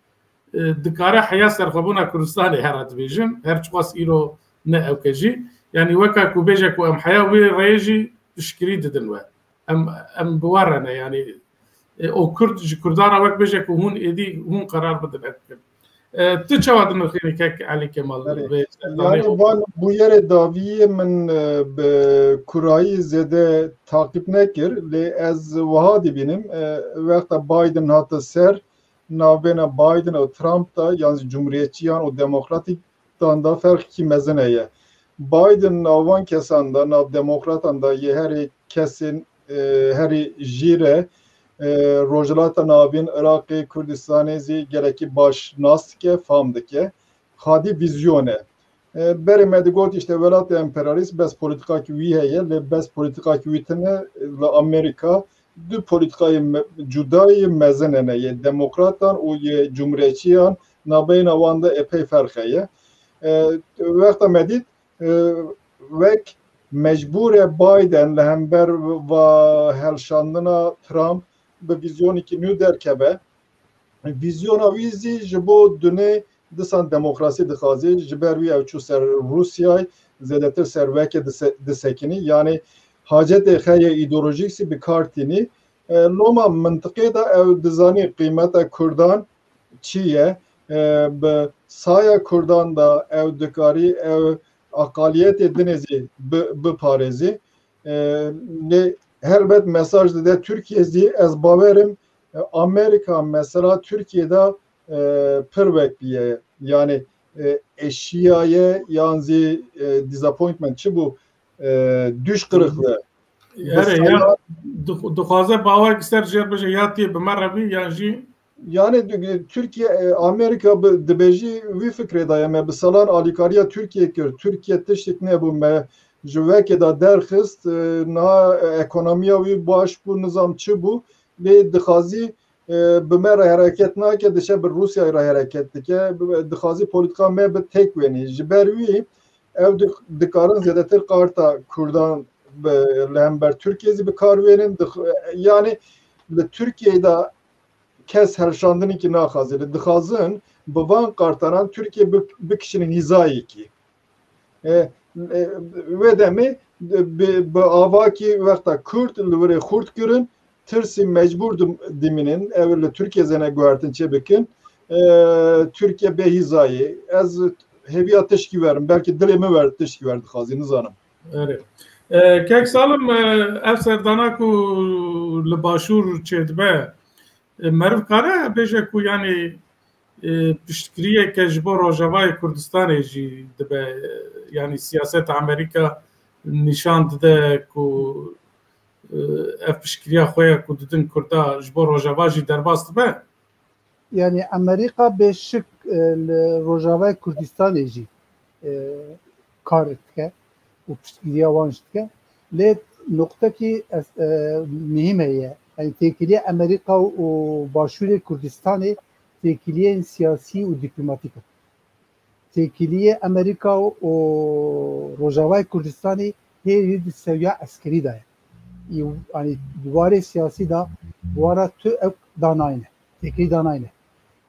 e, dikare heya serxwebûna Kurdistanê here dibêjin, her çiqas îro ne ewke jî. Yanî weka ku bêje ku em heya wê rêyê jî piştgirî didin we. Em, em bi we re ne, yanî, e, o Kurd ji Kurdan re wek bêje ku hûn êdî hûn qerar bidin ev bikin. E, tu çawa dinirxînî kek Elî Kemal? Erê. Vê serdanê Yani xwe? Van bûyerê dawiyê min, e, bi kurayî zêde taqîb nekir, lê ez wiha dibînim, e, wexta Biden hate ser, navbêna Biden û Trump da, yan jî cumhuriyetçiyan û demokratîkan da ferqekî mezin heye. Biden nav van kesan da, nav demokratan da yê herî kesên, e, herî jî re, e, Rojhilata Navîn, Iraqê, Kurdistanê zî gelekî baş nas dike, fam dike. Xadî vîzyon e. E, berê me digot, işte, welatê emperyalîst bes polîtikakî wî heye, lê bes polîtikakî wî tune, li Amerîka du polîtikayê me-, cudayî mezin hene, yê demokratan û yê cumhuriyetçiyan, nabeyna wan de epey ferq heye. E, wexta me dît, e, wek mecbûr e Biden li hember va helşandina Trump bi vîzyonekî nû derkeve. Vîzyona wî zî ji bo dunê disan demokrasî dixwazî, ji ber wî ew çû ser Rûsyayê, zêdetir ser wekê dise-, disekinî. Yanî hacetê xwe yê îdeolojîk zî bi kar tînî. E, loma mintiqê de ew dizanî qîmeta Kurdan çi ye. E, bi saya Kurdan de ew dikarî ew aqaliyetê dinê zî bi-, biparêzî. E, lê helbet mesaj dide Tirkiye zî, ez bawerim, e, Amerîka mesela Tirkiye de, e, pir wek bîye. Yani, e, eşiyaye yan zî, e, disappointment çi bû? E, düş kırıklığı. Erê, ya, dix-, dixwaze bawek ser jêr bije, ya tê bi me re bî, yan jî Yani, Tirkiye, e, Amerîka bi, dibêjî wî fikrê daye me bi salan alîkariya Tirkiye kir. Tirkiye tiştik nebû me ji wekê de derxist, e, niha, e, ekonomiya wî baş bû, nizam çi bû, lê dixwazî, e, bi me re hereket nake, diçe bi Rûsyayê re hereket dike, bi, dixwazî polîtika me bi têk wênî. Ji ber wî ew di-, dikarin zêdetir qarta Kurdan bi, li hember Tirkiye zî bi kar wênin. Dix-, yani li Tirkiyeyê de kes helşandinekî naxwaze. Lê dixwazin bi van qartanan Tirkiye bi-, bikişînin hîzayekî. E, e, wê demê bi, bi avakî wexta Kurd li wirê xurt kirin, tirsî mecbûr dim-, dimînin. Ew li Tirkiye zene guhertin çê bikin. E, Tirkiye bê hîzayê. Ez hêviya tişkî werim. Belkî dilê min wer tişkî wer dixwazî, nizanim. Erê. E, Kek Salim, e, ev serdana ku li Başûr çêdibe, e, meriv kare bêje ku, yanî, e, piştgiriyeke ji bo Rojavayê Kurdistanê jî dibe, e, yanî siyaseta Amerîka nîşan dide ku, e, ev piştgiriya xwe ye ku didin Kurda ji bo Rojava jî derbas dibe? Yani Amerîka bê şik, e, li Rojavayê Kurdistanê jî, e, kar dike û piştgiriya wan jî dike. Lê nuqtekî es-, e, muhîm heye. Yani têkiliya Amerîka û Başûrê Kurdistanê têkiliyên siyasî û dîplomatîk in. Têkiliyê Amerîka û Rojavayê Kurdistanê hê di sewiya eskerî de ye. Î, yanî di warê siyasî de wara tu ew danayne, têkilî danayne.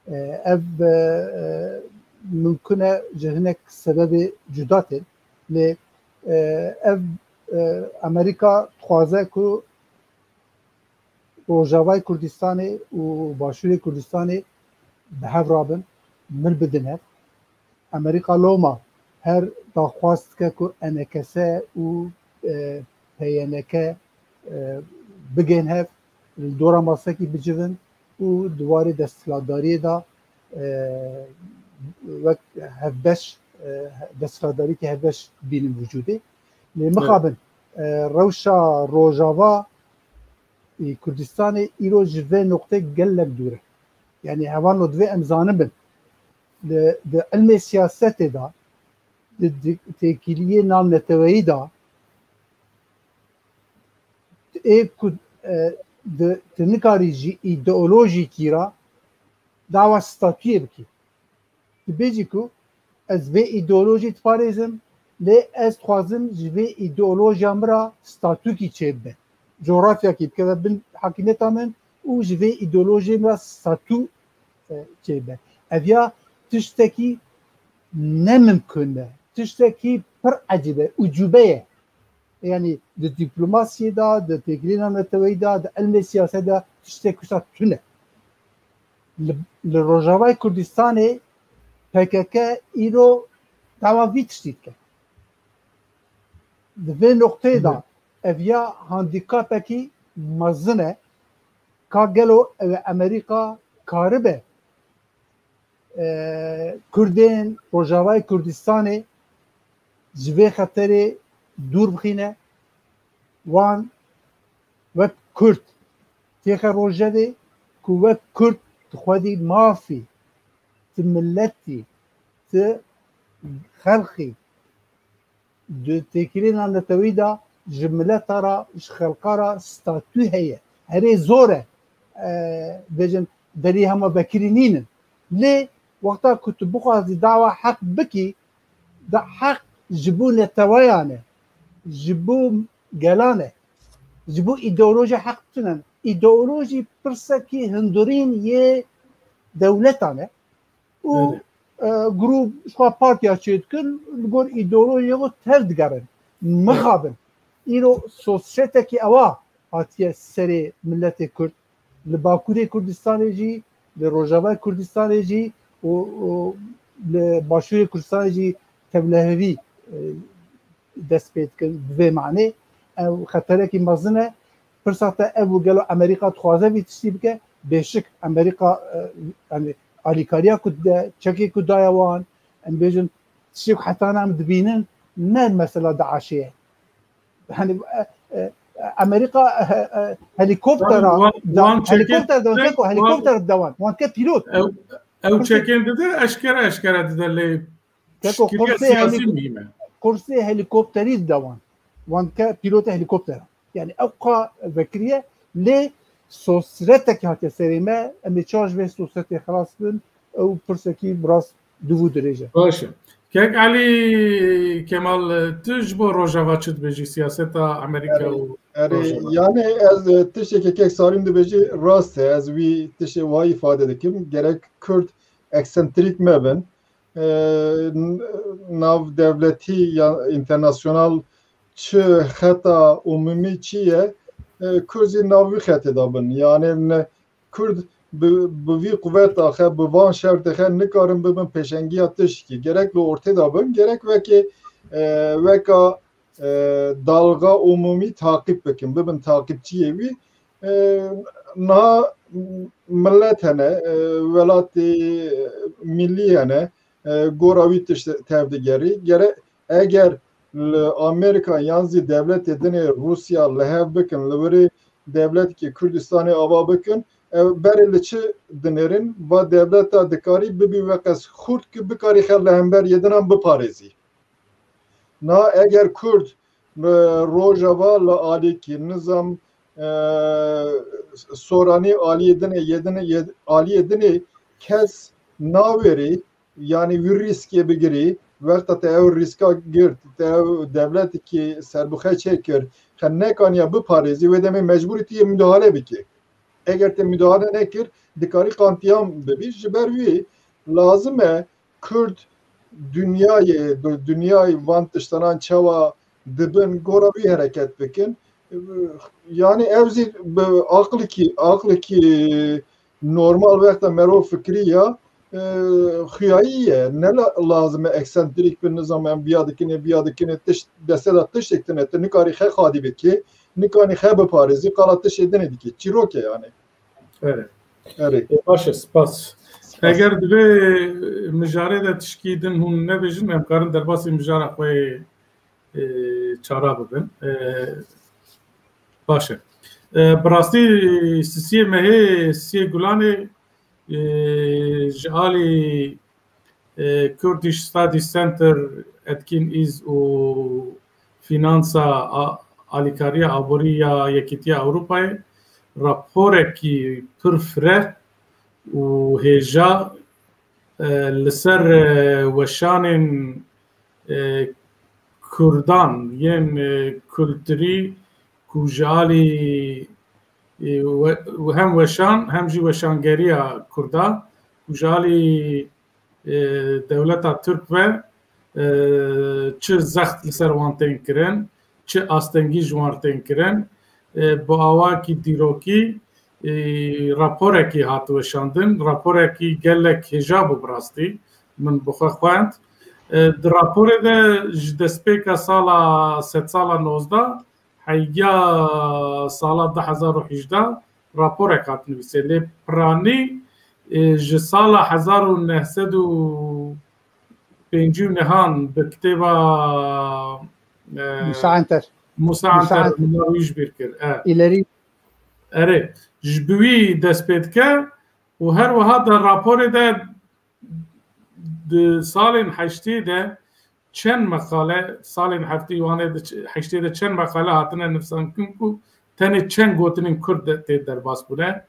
E, ev, e, e, mimkun e ji hinek sebebê cuda tên. Lê, e, ev, e, Amerîka dixwaze ku Rojavayê Kurdistanê û Başûrê Kurdistanê bi hev rabin, mil bidin hev. Amerîka loma her daxwaz dike ku E N K S û, e, P Y N K, e, bigên hev, li dora masekî bicivin û di warê desthilatdariyê de, e, wek hevbeş, e, desthilatdariyekî hevbeş bînin wicûdê. Lê mixabin, e, rewşa Rojava ê Kurdistanê îro ji vê noqtê gelek dûr e. Yanî hevalno divê em zanibin. Li, di ilmê siyasetê de, di, di têkiliyê navneteweyî de, ê ku, e, di, tu nikarî ji îdeolojîkî re dawa statuyê bikî. Dibêjî ku ez vê îdeolojî diparêzim, lê ez dixwazim ji vê îdeolojiya min re statûkî çêbibe. Coğrafyakî bikeve bin hakimiyeta min û ji vê îdeolojiyê min re statû, e, çêbibe. Ev ya tiştekî ne mimkun e. Tiştekî pir ecîb e, ucube ye. Yanî di dîplomasiyê de, di têkilîna neteweyî de, di ilmê siyaset de tiştek wisa tune. Li, li Rojavayê Kurdistanê P K K îro dawa vî tiştî dike. Di vê noqteyê de ev ya handîkapekî mezin e. Ka gelo ew ê Amerîka karibe, e, Kurdên Rojavayê Kurdistanê ji vê xeterê dûr bixîne, wan wek Kurd têxe rojevê ku wek Kurd tu xwedî mafî, tu miletî, tu xelqî, di têkilîna netewî de ji mileta re, ji xelqa re statû heye. Herê zor e, e, bêjin, derî hema vekirî nînin. Lê wexta ku tu bixwazî dawa heq bikî, da heq ji bo neteweyan e, ji bo gelan e, ji bo îdeolojiya heq tune. Îdeolojî pirsekî hundirîn yê dewletan e û, e, grûp ji xwe partiya çêdikin, li gor îdeolojiyê xwe tev digerin. Mixabin. Îro sosyetekî ewa hatiye serê miletê Kurd. Li Bakurê Kurdistanê jî, li Rojavayê Kurdistanê jî û, û li Başûrê Kurdistanê jî tevlehevî, e, dest pê dikin bi vê manê. Ew xeterekî mezin e. Pirsa te ev bû, gelo Amerîka dixwaze vî tiştî bike? Bêşik Amerîka, e, yanî alîkariya ku dide, çekê ku daye wan, em bêjin tiştê ku heta niha em dibînin, ne mesela DAIŞê ye. Hani, e, e, Amerîka, e, e, helîkoptera Wan, wan, da, wan çekên helîkopter da, direkt Seko, wan helîkopter da wan. Wan ke pîlot. Ew, ew Kursê çekên dide eşkere, eşkere dide lê Seko, piştgiriya kursê siyasî helî-, muhîm e. Kursê helîkopterî dide wan. Wan ke pîlotê helîkoptera. Yani ew qa vekiriye lê sosretek hatiye serê me, em ê çawa ji vê sosretê xelas bin, ew pirsekî bi rast dûv û dirêj e. Baş e. Kek Elî Kemal, tu ji bo Rojava çi dibêjî, siyaseta Amerîka Erê, û erê, Rojava? Yani ez, e, tiştekî kek Salîm dibêjî rast e, ez wî tiştê wiha îfade dikim. Gerek Kurd eksentrîk mebin. E, n-, navdewletî ya înternasyonal çi xeta umumî çi ye, e, Kurd jî nav wî xetê de bin. Yani ne, Kurd bi, bi vî quveta xe, bi van şertê xe nikarin bibin pêşengiya tişkî. Gerek li ortê de bin, gerek wekê, e, weka, e, dalga umumî taqîb bikin, bibin taqîbçiyê wî. E, niha millet hene, e, welatê millî hene, e, gora wî tişt tevdigerî. Gere eger li Amerîka yan zî dewletê dinê Rûsya li hev bikin, li wirê dewletekî Kurdistanê ava bikin, ew berê li çi dinêrin? Va dewleta dikarî bibî weqas xurt ki bikarî xwe li hember yê dinan biparêzî. Na eger Kurd, e, Rojava li alîkî nizam, e, soranî aliyê dinê, yê dinê, yê, aliyê dinê kes nawêrî, yanî wî rîskê bigirî, wexta te ew rîska girt, te ew dewletekî serbixwe çêkir, xe nekaniya biparêzî, wê demê mecbûrî tu yê müdahale bikî. Eger te müdahale nekir, dikarî qantiyan bibî. Ji ber wî lazim e Kurd dinyayê, di-, dinyayê van tiştanan çawa dibin, gora wî hereket bikin. Yani ew zî bi aqlikî, aqlikî normal wexta merov fikirî ya, e, xuyayî ye. Ne la-, lazim e eksentrîk bin, nizam em viya dikinê, viya dikinê, tişt, deste de tiştek tine, tu nikarî xe xadî bikî, nikanî xe biparêzî, qala tiştê dinê dikî. Çîrok e yani. Erê. Erê. E, baş e, spas. Spas. Eger di vê mijarê de tişkî din hûn nebêjin, em karin derbasî mijara xwe yê, e, çara bibin. E, baş e. E, bi rastî sisiyê mehê, sisiyê Gulanê, e, ji alî e, Kurdish Studies Center, Etkin Îz û Finansa a-, Alîkariya Aborî ya Yekîtiya Ewropayê raporekî pir fireh û hêja, e, li ser, e, weşanên, e, Kurdan yên, e, kulturî ku ji alî, e, we-, hem weşan hem jî weşangeriya Kurda ku ji alî, e, dewleta Tirk ve, e, çi zext li ser wan tên kirin, çi astengî ji wan tên kirin, e, bi awakî dîrokî, e, raporekî hat weşandin, raporekî gelek hêja bû bi rastî, min bi xwe xwend. E, di raporê de ji destpêka sala sedsala nozdeh heyya sala du hezar û hejdeh raporek hat nivîsê. Lê piranî, e, ji sala hezar û neh sed û pêncî û nehan bi kitêba, e, Musa Enter. Musa Musa Enter, Enter. Min wî ji bîr kir. E. İleri. Erê, ji bi wî dest pê dike û her wiha di raporê de di salên heştê de çend meqale, salên heftê û heştê de çend meqale hatine nivîsankin ku tenê çend gotinên Kurd de, tê derbas bûne.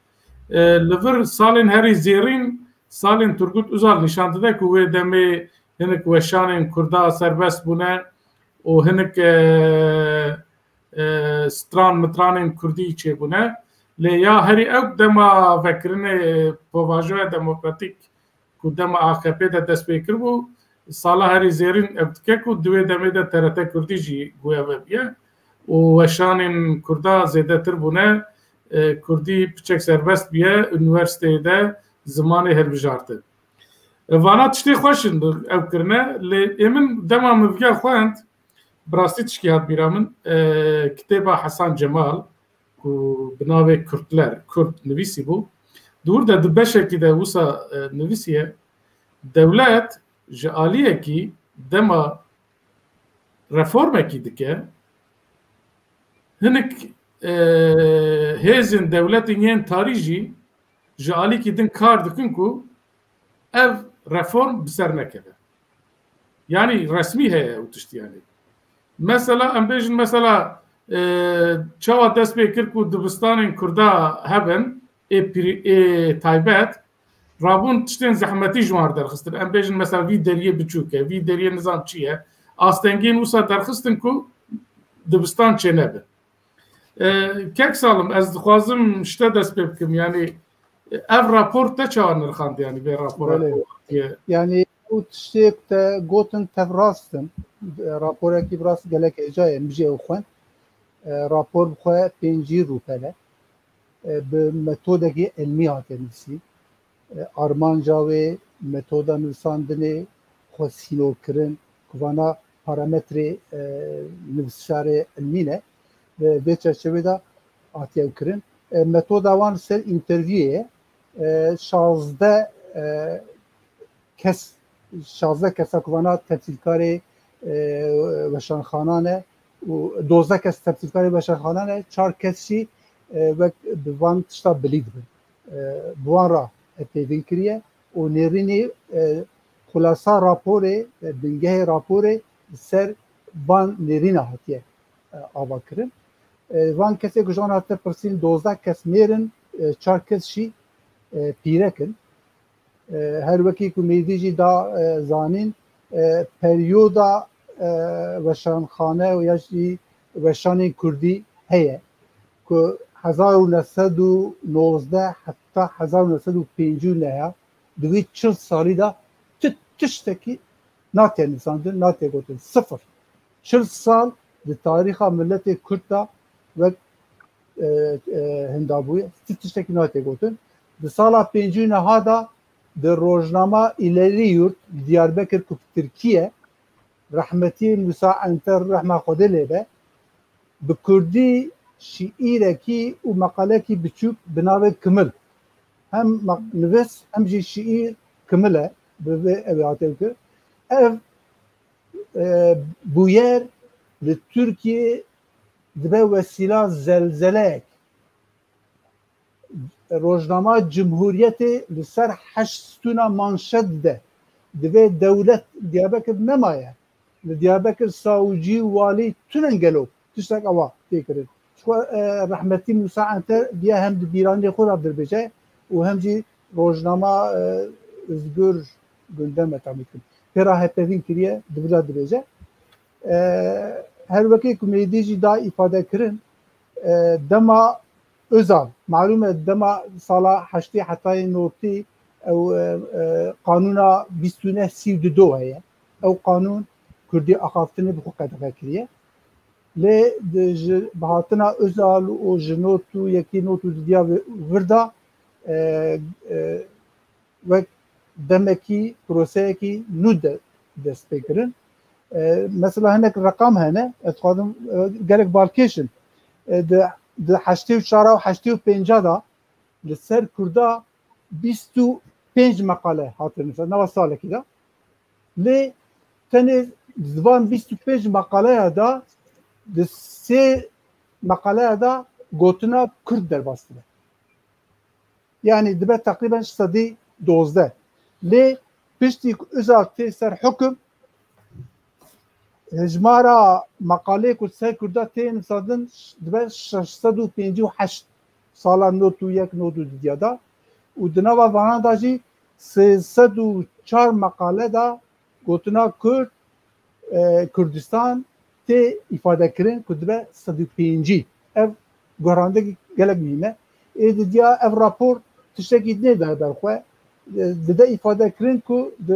E, li vir salên herî zêrîn, salên Turgut Özal nîşan dide ku wê demê hinek weşanên Kurda serbest bûne û hinek, e, e, stran mitranên Kurdî çêbûne. Lê ya herî ew dema vekirinê povajoya demokratîk ku dema A K P de dest pê kiribû, sala herî zêrîn ev dike ku di wê demê de T R T Kurdî jî guya vebiye û weşanên Kurda zêdetir bûne, e, Kurdî piçek serbest biye, unîversîteyê de zimanê hilbijartin. E, vana tiştê xweş in ev kirine, lê ê min dema min viya xwend, bi rastî tişkî hat bîra min, e, kitêba Hesan Cemal, ku bi navê Kürtler, Kurd nivîsî bû. Di wir de di beşekî de wisa, e, nivîsiye, dewlet ji aliyekî dema reformekî dike, hinek, e, hêzên dewletên yên tarî jî ji alîkî din kar dikin ku ev reform bi ser nekeve. Yanî resmî heye ew tişt yanî. Mesela, em bêjin, mesela, e, çawa dest pê kir ku dibistanên Kurda hebin, ê pirî-, ê taybet, rabûn tiştên zehmetî ji wan re derxistin. Em bêjin, mesela, vî deriyê biçûk e, vî deriyê nizam çi ye. Astengên wisa derxistin ku dibistan çênebin. E, Kek Salim, ez dixwazim ji te dest pê bikim. Yanî, e, ev rapor te çawa nirxand, yanî vê rapora Belê. ku hatiye? Yanî, ew tiştê ku te gotin tev rast in. E, raporekî bi rast gelek hêja ye, min jî ew xwend. E, rapor bi xwe pêncî rûpel e. E, bi metodekî ilmî hate nivîsîn. E, armanca wê, metoda nivîsandinê, xwe sînorkirin, ku vana parametrê, e, nivîsarê ilmî ne. Bi vê çerçevê de hatiye ew kirin. E, metoda wan li ser întervîyê ye. E, şazdeh, e, kes, şazdeh kesa ku vana temsîlkarê, e, weşanxanan e û dozdeh kes temsîlkarê weşanxanan e, çar kes jî, e, wek bi van tişta bilî dibin. E, bi wan re, e, pêvîn kiriye û nêrînî, e, xulasa raporê, e, bingehê raporê li ser van nêrîna hatiye, e, ava kirin. E, van kesê ku ji wan hate pirsîn dozdeh kes mêr in, e, çar kes jî, e, pîrek in. E, her wekî ku mêdî jî da, e, zanîn, e, peryoda, e, weşanxane û ya jî weşanên kurdî heye ku hezar û neh sed û nozdeh heta hezar û neh sed û pêncî û neh ya, di wî çil salî de tu tiştekî nate nivîsandin, nate gotin. Sifir. Çil sal di tarîxa miletê Kurd de wek, e, e, hinda bûye. Tu tiştekî nate gotin. Di sala pêncî û neha de di rojnama İleri Yurt li Diyarbekir ku bi Tirkî ye, rehmetî Musa Enter, rehma Xwedê lê be, bi kurdî şiîrekî û meqalekî biçûk bi navê Kimil. Hem maq-, nivîs hem jî şiîr Kimil e, bi vê ew hate kir. Ev, e, bûyer li Tirkiyê dibe wesîla zelzeleyek. Rojnama Cumhuriyetê li ser heşt stûna manşet dide. Divê dewlet Diyarbekir nemaye. Li Diyarbekir sawcî, walî tune gelo. Tiştek ewa tê kirin. Çiku, e, rehmetî Musa Enter diye hem di bîranê xwe de dirbêje û hem jî rojnama e, Özgür Gündem e tamî kirin. Pêra hevpeyvîn kiriye, di vir de dibêje. E, her wekî ku Mêdî jî da îfade kirin, e, dema Özal, malûm e dema sala heştê hetayê notî ew e, e, qanûna bîst û neh sî û du do heye. Ew qanûn Kurdî axaftinê bi xwe qedexe kiriye. Lê di ji bihatina Özal û ji not û yekî not û didiya vir de e, e, wek demekî proseyekî nû de dest pê kirin. E, mesela hinek reqam hene, ez dixwazim e, gelek balkêş in. E, di, di heştê û çar û heştê û pênc de li ser Kurda bîst û pênc meqale hatin nivîsandin, nava salekî de. Lê tenê di van bîst û pênc meqaleya de di sê meqaleya de gotina Kurd derbas dibe. Yanî dibe teqrîben sedî dozdeh. Lê piştî ku Özal tê ser hukum, hejmara meqalê ku ser Kurda tê nivîsandin dibe şeş sed û pêncî û heşt sala not û yek not û didiya de û di nava vanan de jî sê sed û çar meqale de gotina Kurd, e, Kurdistan tê îfade kirin ku dibe sed û pêncî. Ev guherandinekî gelek muhîm e. Ê didiya ev rapor tiştekî dinê daye ber xwe. E, dide îfade kirin ku di,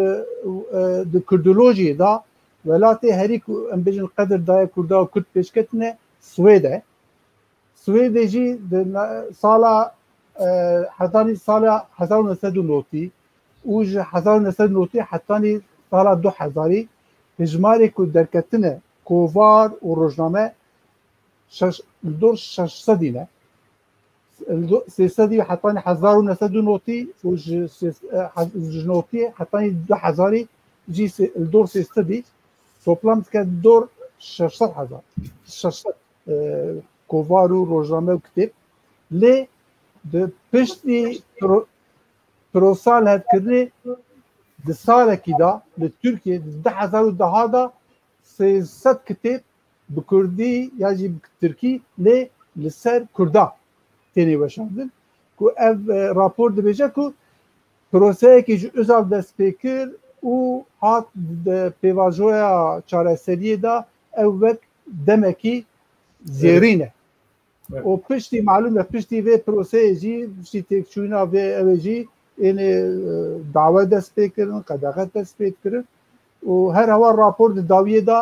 e, di kurdolojiyê de welatê herî ku em bêjin qedir daye Kurda û Kurd pêşketine Swêd e. Swêdê jî di na-, sala, e, hetanî sala hezar û neh sed û notî û ji hezar û neh sed û notî hetanî sala du hezarî hejmarê ku derketine kovar û rojname şeş, li dor şeş sedî ne. Li do-, sê sedî hetanî hezar û neh sed û notî û ji sê-, e, hez-, ji notî hetanî du hezarî jî sê-, li dor sê sedî toplam dike dor şeş sed hezar. Şeş sed e, kovar û rojname û kitêb. Lê di piştî pro-, prosa lihevkirinê di salekî de li Tirkiyê di du hezar û deh de sê sed kitêb bi kurdî ya jî bi tirkî lê li ser kurda têne weşandin. Ku ev, e, rapor dibêje ku proseyekî ji Özal dest pê kir û hat di pêvajoya çareseriyê de ew wek demekî zêrîn e. Evet. Û piştî malûm e, piştî vê proseyê jî, piştî têkçûna vê ew ê jî ênê, e, dawe dest pê kirin, qedexe dest pê kirin. Û her hewa rapor di dawiyê de,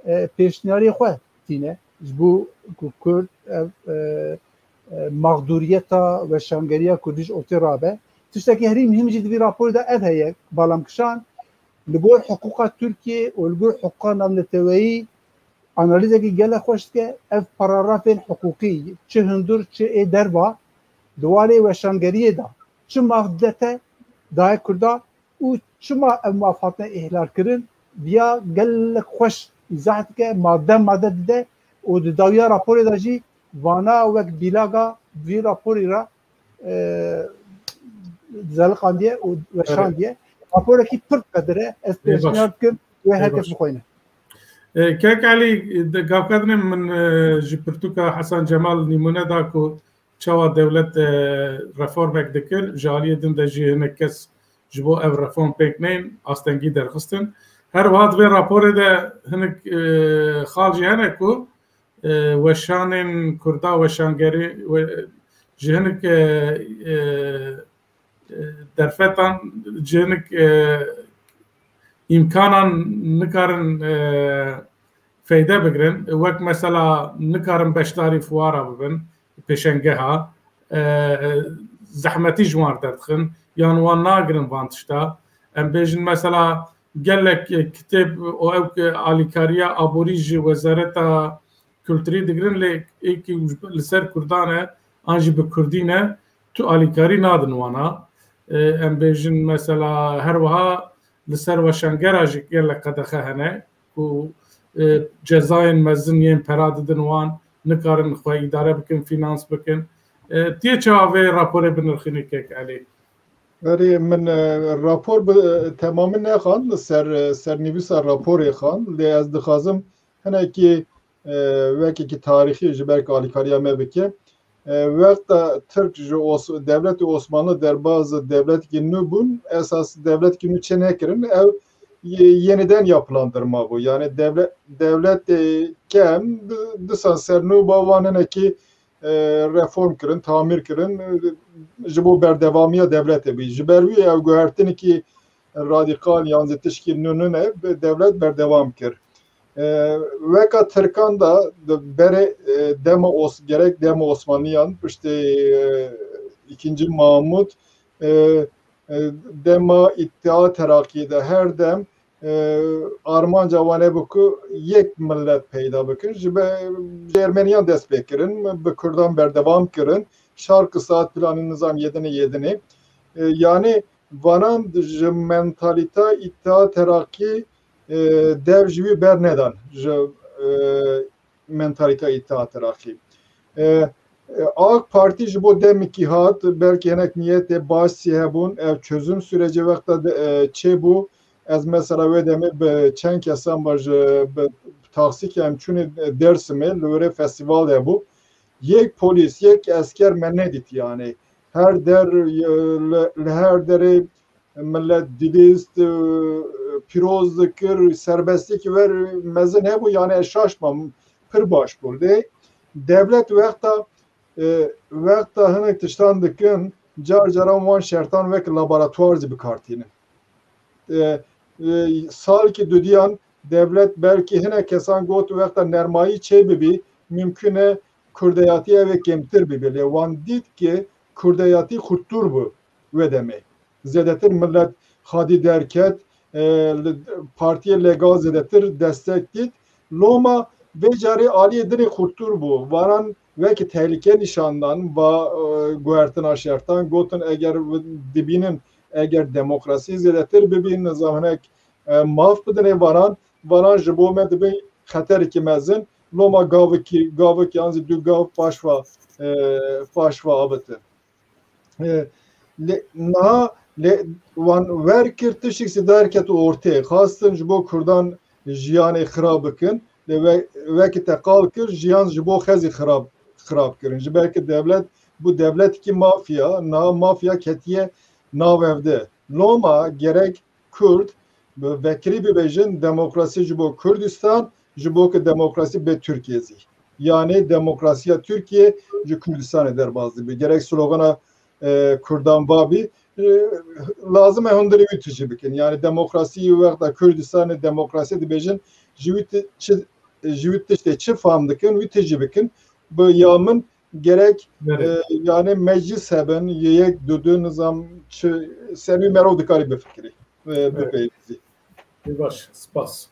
e, pêşniyarê xwe tîne. Ji bo ku Kurd ev, e, e, mexdûriyeta weşangeriya Kurdî ji ortê rabe. Tiştekî herî muhîm jî di vî raporê de ev heye, Balam Kişan, li gor hiqûqa Tirkiyê û li gor hiqûqa navneteweyî analîzekî gelek xweş dike. Ev paragrafên hiqûqî, çi hundir, çi ê derva, di warê weşangeriyê de çi maf dide te daye Kurda û çima ev maf hatine îhlal kirin, viya gelek xweş îzah dike, madde madde dide û di dawiya raporê de jî vana wek bîlaga vî raporî re, e, zeliqandiye û weşandiye. Raporekî pir qedir e, ez pêşniyar dikim wê her kes bixwîne. E, Kek Elî, di gavkadinê min, e, ji pirtûka Hesen Cemal nîmûne da ku çawa dewlet, e, reformek dikir, ji aliyê din de jî hinek kes ji bo ev reform pêk neyên, astengî derxistin. Her wiha di vê raporê de hinek, e, xal jî hene ku, e, weşanên Kurda, weşangerî, we-, ji hinek, e, e, e, derfetan, ji hinek, e, îmkanan nikarin, e, feyde bigirin. Wek mesela nikarin beşdarî fuara bibin, pêşengeha, e, zehmetî ji wan derdixin, yan wan nagirin van tişta. Em bêjin mesela gelek kitêb û ew alîkariya aborî ji Wezareta Kulturî digirin, lê êkî li ser Kurdan e, an jî bi Kurdî ne, tu alîkarî nadin wana. E, em bêjin mesela her wiha li ser weşangera jî gelek qedexe hene ku, e, cezayên mezin yên pera didin wan, nikarin xwe îdare bikin, fînans bikin. E, tu yê çawa vê raporê binirxînî Kek Elî? Erê, min, e, rapor bi, e, temamî nexand, ser, e, sernivîsa raporê xand, lê ez dixwazim hinekî, e, wekekî tarîxî ji ber ku alîkariya me bike. E, wexta Tirk ji Os-, dewletê Osmanlı derbaz dewletekî nû bûn, esas dewletekî nû çê nekirin, ew ye-, yeniden yapılandırma bû. Yani devlet, dewletê kem di-, disan ser nû ba wan hinekî, e, reform kirin, tamîr kirin, e, ji bo berdewamiya dewletê bû. Ji ber wî ew guhertinekî radîkal yan zî tişkî nû nûne bi dewlet berdewam kir. E, weka Tirkan de di berê, e, dema Os-, gerek dema Osmanliyan, piştî, e, ikinci Mahmud, e, e, dema Îttihat Terakî de her dem, e, armanca wan hebû ku yek millet peyda bikin. Ji be-, ji Ermeniyan dest pê kirin, bi Kurdan berdewam kirin. Şarkı saat planı nizam yedinê yedinê. E, yani vanan ji mentalîta Îttihat Terakî, e, dev ji wî bernedan, ji, e, mentalîta Îttihat Terakî. E, e, AK Partî ji bo demekî hat, belkî hinek niyetê baş sî hebûn, ev çözüm süreci wexta de, e, çêbû. Ez mesela wê demê bi çend kesan ba ji, bi taksî ke em çûnê Dêrsimê, li wêrê festîval hebû. Yek polîs, yek esker me nedît yani. Her der, e, li, li her derê millet dilîst, e, pîroz dikir, serbestiyekî wer mezin hebû, yani ez şaş mam, pir baş bû. Lê dewlet wexta, e, wexta hinek tiştan dikin, car caran wan şertan wek laboratuwar jî bi kar tînin. E, e, salkî dudiyan dewlet belkî hinek kesan got wexta nermayî çê bibî, mimkun e kurdeyatî ev ê kêmtir bibî. Lê wan dît ki kurdeyatî xurttir bû wê demê. Zêdetir millet xadî derket, e, li, partiyê legal zêdetir destek dît. Loma vê carê aliyê dinê xurttir bû. Varan wekî tehlike nîşan dan, va, e, guhertina şertan, gotin eger dibînin, eger demokrasî zêdetir bibî, nizam hinek, e, maf bidinê varan, varan ji bo me dibe xeterekî mezin. Loma gavekî, gavekî an zî du gav paşva, e, paşva abitin. E, lê, niha lê wan wer kir tiştek zî derket ortê. Xastin ji bo Kurdan jiyanê xirab bikin. Lê we-, wekî te qal kir, jiyan ji bo xezî xirab, xirab kirin. Ji ber ki dewlet bû dewletekî mafya, niha mafya ketiye nav ev de. Loma gerek Kurd bi vekirî bibêjin demokrasî ji bo Kurdistan, ji bo ki demokrasî bê Tirkiye zî. Yani demokrasiya Tirkiye ji Kurdistanê derbas dibe. Gerek slogana, e, Kurdan vabî, e, lazim e hundirê wî tijî bikin. Yani demokrasî wexta Kurdistanê demokrasî dibêjin, ji wî ti-, çi, ji wî tiştê çi fam dikin, wî tijî bikin. Bi ya min gerek, Evet. e, yani meclis hebin, yek, du, du nizam çi ser wî merov dikarî bifikirî, e, Evet. bipeyivîzî. Ê baş, spas.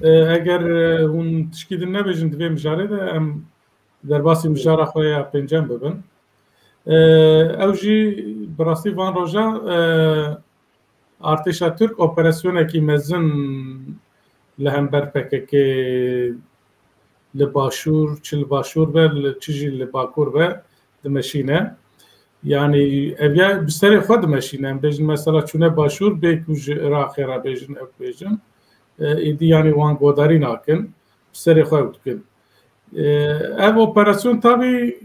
E, eger, e, hûn tişkî din nebêjin di vê mijarê de em derbasî mijara xwe ya pêncem bibin. E, ew jî bi rastî van roja, e, artêşa Tirk operasyonekî mezin li hember P K K li başûr, çi li başûr be, li, çi jî li bakur be, dimeşîne. Yani ev ya bi serê xwe dimeşîne. Em bêjin mesela çûne başûr, bê ku ji Iraqê re bêjin, ev bêjin. E, êdî yani wan godarî nakin. Bi serê xwe ew dikin. E, ev operasyon tabî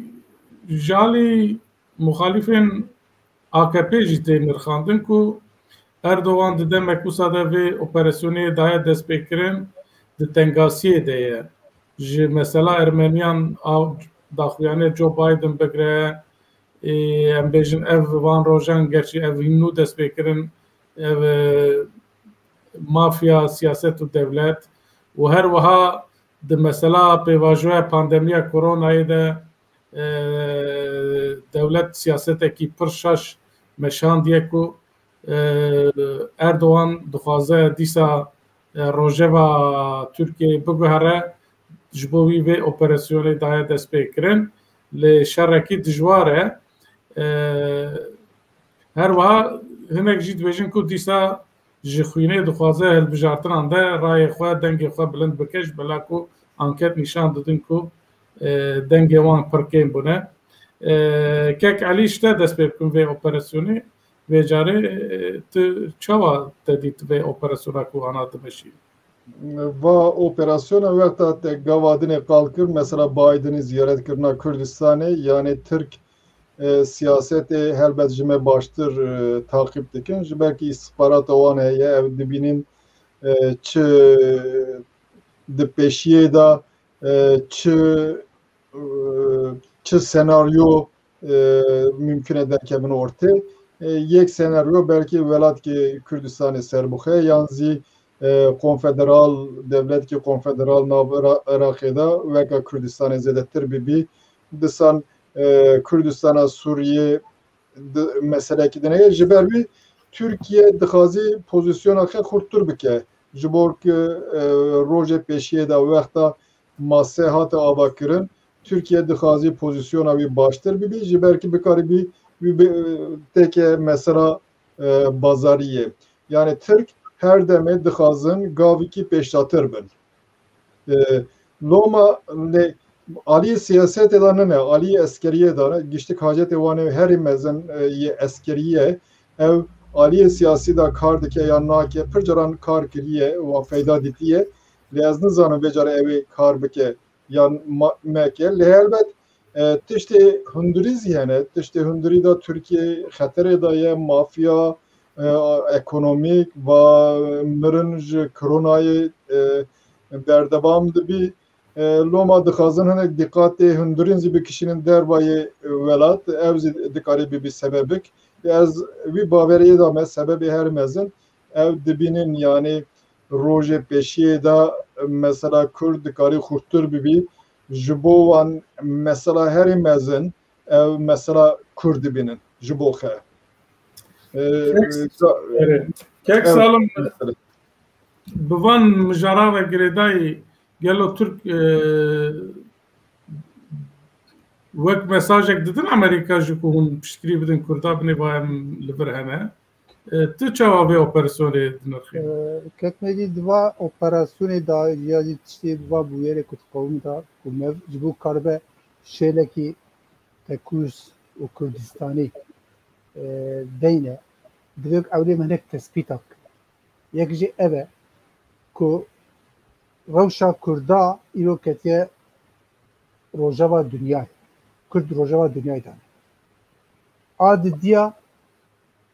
ji alî muxalîfên A K P jî tê nirxandin ku Erdogan di demek wisa de vê operasyonê daye destpêkirin, di tengasiyê de ye. Ji mesela Ermeniyan a daxuyanê Joe Biden bigire, ê, em bêjin ev van rojan, gerçî ev hîn nû destpêkirin, ev, e, mafya, siyaset û dewlet û her wiha di mesela pêvajoya pandemiya koronayê de, e, dewlet siyasetekî pir şaş meşandiye ku, e, Erdogan dixwaze dîsa, e, rojeva Tirkiyeyê biguhere, ji bo wî vê operasyonê daye destpêkirin. Lê şerekî dijwar e. E, her wiha hinek jî dibêjin ku dîsa ji xwînê dixwaze hilbijartinan de rayê xwe, dengê xwe bilind bike, ji bela ku anket nîşan didin ku, e, dengê wan pir kêm bûne. E, Kek Elî, ji te dest pê bikim vê operasyonê, vê carê, e, tu çawa te dît vê operasyona ku ana dimeşî? Va operasyona wexta te gava dinê qal kir, mesela Bidenê ziyaret kirina Kurdistanê, yani Tirk e, siyasetê helbet ji me baştir e, taqîb dikin. Ji ber ku îstixbarata wan heye, ew dibînin e, çi di pêşiyê de e, çi e, çi senaryo e, mümkün e derkevin ortê. E, yek senaryo belkî welatkê Kurdistanê serbixwe yan zî e, konfederal, dewletkî konfederal nav Ira- Iraqê de weka Kurdistanê zêdetir bibî. Disan e, Kurdistana Sûriyê di- meselekî din heye. Ji ber wî Tirkiye dixwazî pozisyona xwe xurttir bike. Ji bo ku e, rojê pêşiyê de wexta mase hate avakirin, Tirkiye dixwazî pozisyona wî baştir bibî, ji ber ku bikarî bî wî bi- teke mesela e, bazarî ye. Yani Tirk her demê dixwazin gavikî pêşdatir bin. E, loma lê aliyê siyasetê de nine, aliyê eskeriyê de ne. Giştik hacetê wan ê herî mezin e, yê eskeriyê ye. Ew aliyê siyasî de kar dike yan nake, pir caran kar kiriye, wan feyda dîtiye. Lê ez nizanim vê cara ew ê kar bike yan ma- meke. Lê helbet e, tiştê hundirî zî hene. Tiştê hundirî de Tirkiye xeterê de ye, mafya e, ekonomîk va mirin ji koronayê e, berdewam dibî. E, loma dixwazin hinek dîqatê hundirîn zî bikişînin dervayê welat. Ev zî dikarî bibî sebebik. Ez wî baweriyê de me sebebê her mezin ew dibînin, yani rojê pêşiyê de mesela Kurd dikarî xurtir bibî, ji bo wan mesela herî mezin ew mesela Kurd dibînin ji bo xe. E, Kek, ga- erê. Kek ev Salim, mesele. Bi van mijara ve girêdayî gelo Tirk e, wek mesajek didin Amerîka ji ku hûn piştgirî bidin Kurda binê va em li vir hene. E, tu çawa vê operasyonê dinirxî? E, Kek Medî di va operasyonê de ya jî tiştê di va bûyerê ku diqewim de ku me ji bo karibe şêlekî tekûz û Kurdistanî e, deyne, divê ku ewlê me hinek tespîta bikin. Yek jî ev e ku rewşa Kurda îro ketiye rojeva dinyayê. Kurd rojeva dinyayê de ne. A didiya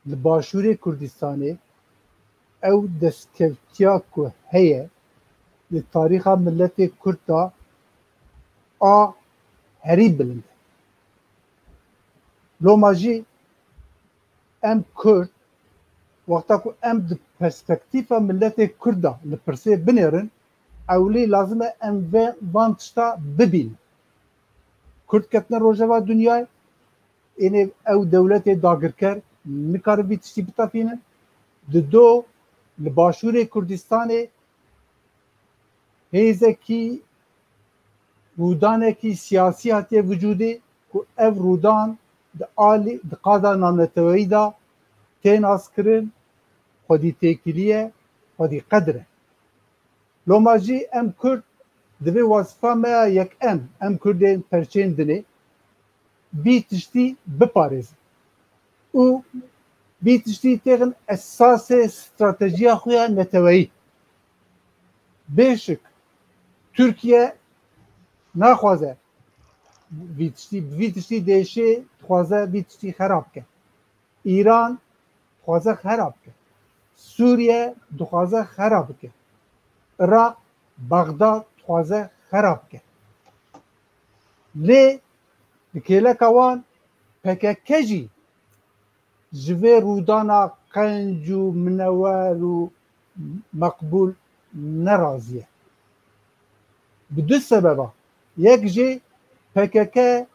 li Başûrê Kurdistanê ew destkevtiya ku heye li tarîxa miletê Kurd de a herî bilind e. Loma jî em Kurd, wexta ku em di perspektîfa miletê Kurd de li pirsê binêrin, ewlî lazim e em vê van tişta bibînin. Kurd ketine rojeva dinyayê, ênê ew dewletê dagirker nikarin vî tiştî bitefînin. Di do li Başûrê Kurdistanê hêzekî, rûdanekî siyasî hatiye vicûdê ku ev rûdan di alî, di qada navneteweyî de tê naskirin, xwedî têkilî ye, xwedî qedir e. Loma jî em Kurd divê wazifa me ya yekem, em Kurdên perçên dinê, vî tiştî biparêzin û vî tiştî têxin esasê stratejiya xwe ya neteweyî. Bêşik, Tirkiye naxwaze vî tiştî, vî tiştî dêşê dixwaze vî tiştî xera bike. Îran dixwaze xera bike. Sûriye dixwaze xera bike. Iraq, Bexdad dixwaze xera bike. Lê di kêleka wan P K K jî ji vê rûdana qenc û minewer û meqbûl nerazî ye. Bi du sebeba. Yek jî P K K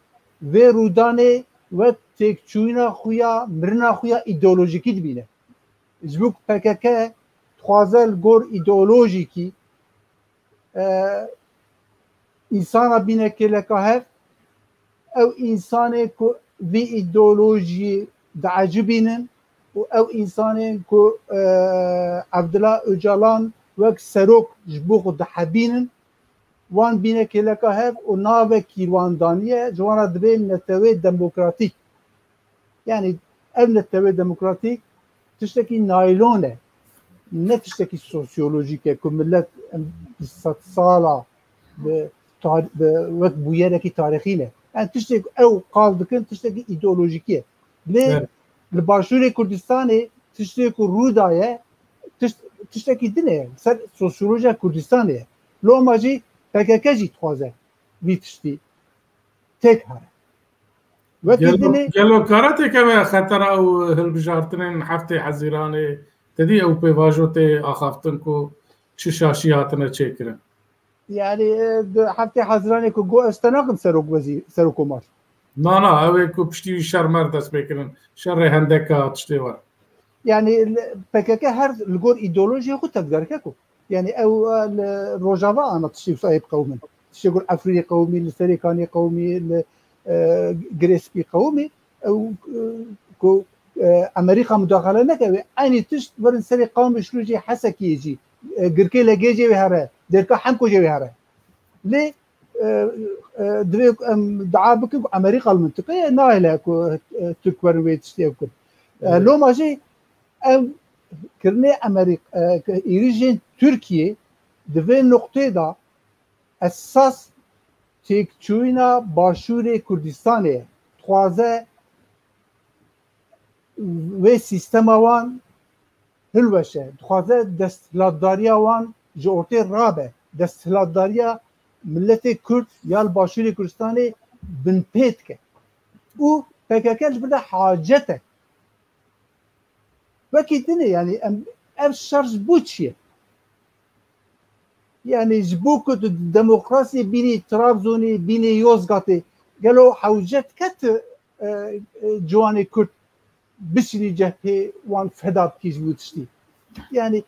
vê rûdanê wek têkçûyîna xwe ya, mirina xwe ya îdeolojîkî dibîne. Ji bo ku P K K dixwaze li gor îdeolojîkî e, însana bîne kêleka hev, ew însanê ku vî îdeolojiyê diecibînin û ew însanên ku, e, Evdila Ocalan wek serok ji bo xwe dihebînin, wan bîne kêleka hev û navekî wan daniye, ji wan re dibê netewê demokratîk. Yani ev netewê demokratîk tiştekî naylon e. ne tiştekî sosyolojîk e ku millet em bi sedsala bi tar-, bi wek bûyerekî tarîxî ne. Em tiştek ew qal dikin, tiştekî îdeolojîkî ye. Lê Evet. li Başûrê Kurdistanê tiştê ku rû daye, tişt-, tiştekî din e. Ser sosyolojiya Kurdistanê ye. Loma jî P K K jî dixwaze vî tiştî têk here. Wekî Gelo, dinê gelo kara têkeve xetera û hilbijartinên heftê Hezîranê, te dî ew pêvajo tê axaftin ku çi şaşî hatine çêkirin? Yani, e, di heftê Hezîranê ku got ez te nakim serok wezî-, serokomar. Na, na, ew ê ku piştî wî şer mer dest pê kirin. Şerê hendeka tiştê war. Yani, li-, P K K her li gor îdeolojiyê xwe tevgerke ku. Yani, ew, e, li Rojava ana tiştê wisa ê biqewimin. Tiştê ku li Efrînê qewimî, li Serêkanê qewimî, li, e, Girê Spî qewimî. Ew, e, ku, e, Amerîka mudaxale neke, wê eynî tişt werin serê qamê şû jî Hesekiyê jî, e, girkê legê jê wê here, dêrka Hemko jê wê here. Lê, e, e, divê em dua bikin ku Amerîka li mintiqeyê nahêle ku, e, Tirk werin wê tiştê ew kin. E, Evet. Loma jî ew kirinê Amerîk-, e, êrîşên Tirkiyê di vê nuqtê de esas têkçûyîna Başûrê Kurdistanê ye. Dixwaze wê sîstema wan hilweşe. Dixwaze desthilatdariya wan ji ortê rabe. Desthilatdariya miletê Kurd ya li Başûrê Kurdistanê binpê dike. Û P K K li vir de hacet e. Wekî din e, yani em, ev şer ji bo çi ye? Yani ji bo ku tu demokrasiyê bînî Trabzonê, bînî Yozgatê, gelo hewce dike tu, e, e, ciwanê Kurd bişînî cephê wan feda bikî ji bo tiştî? Yani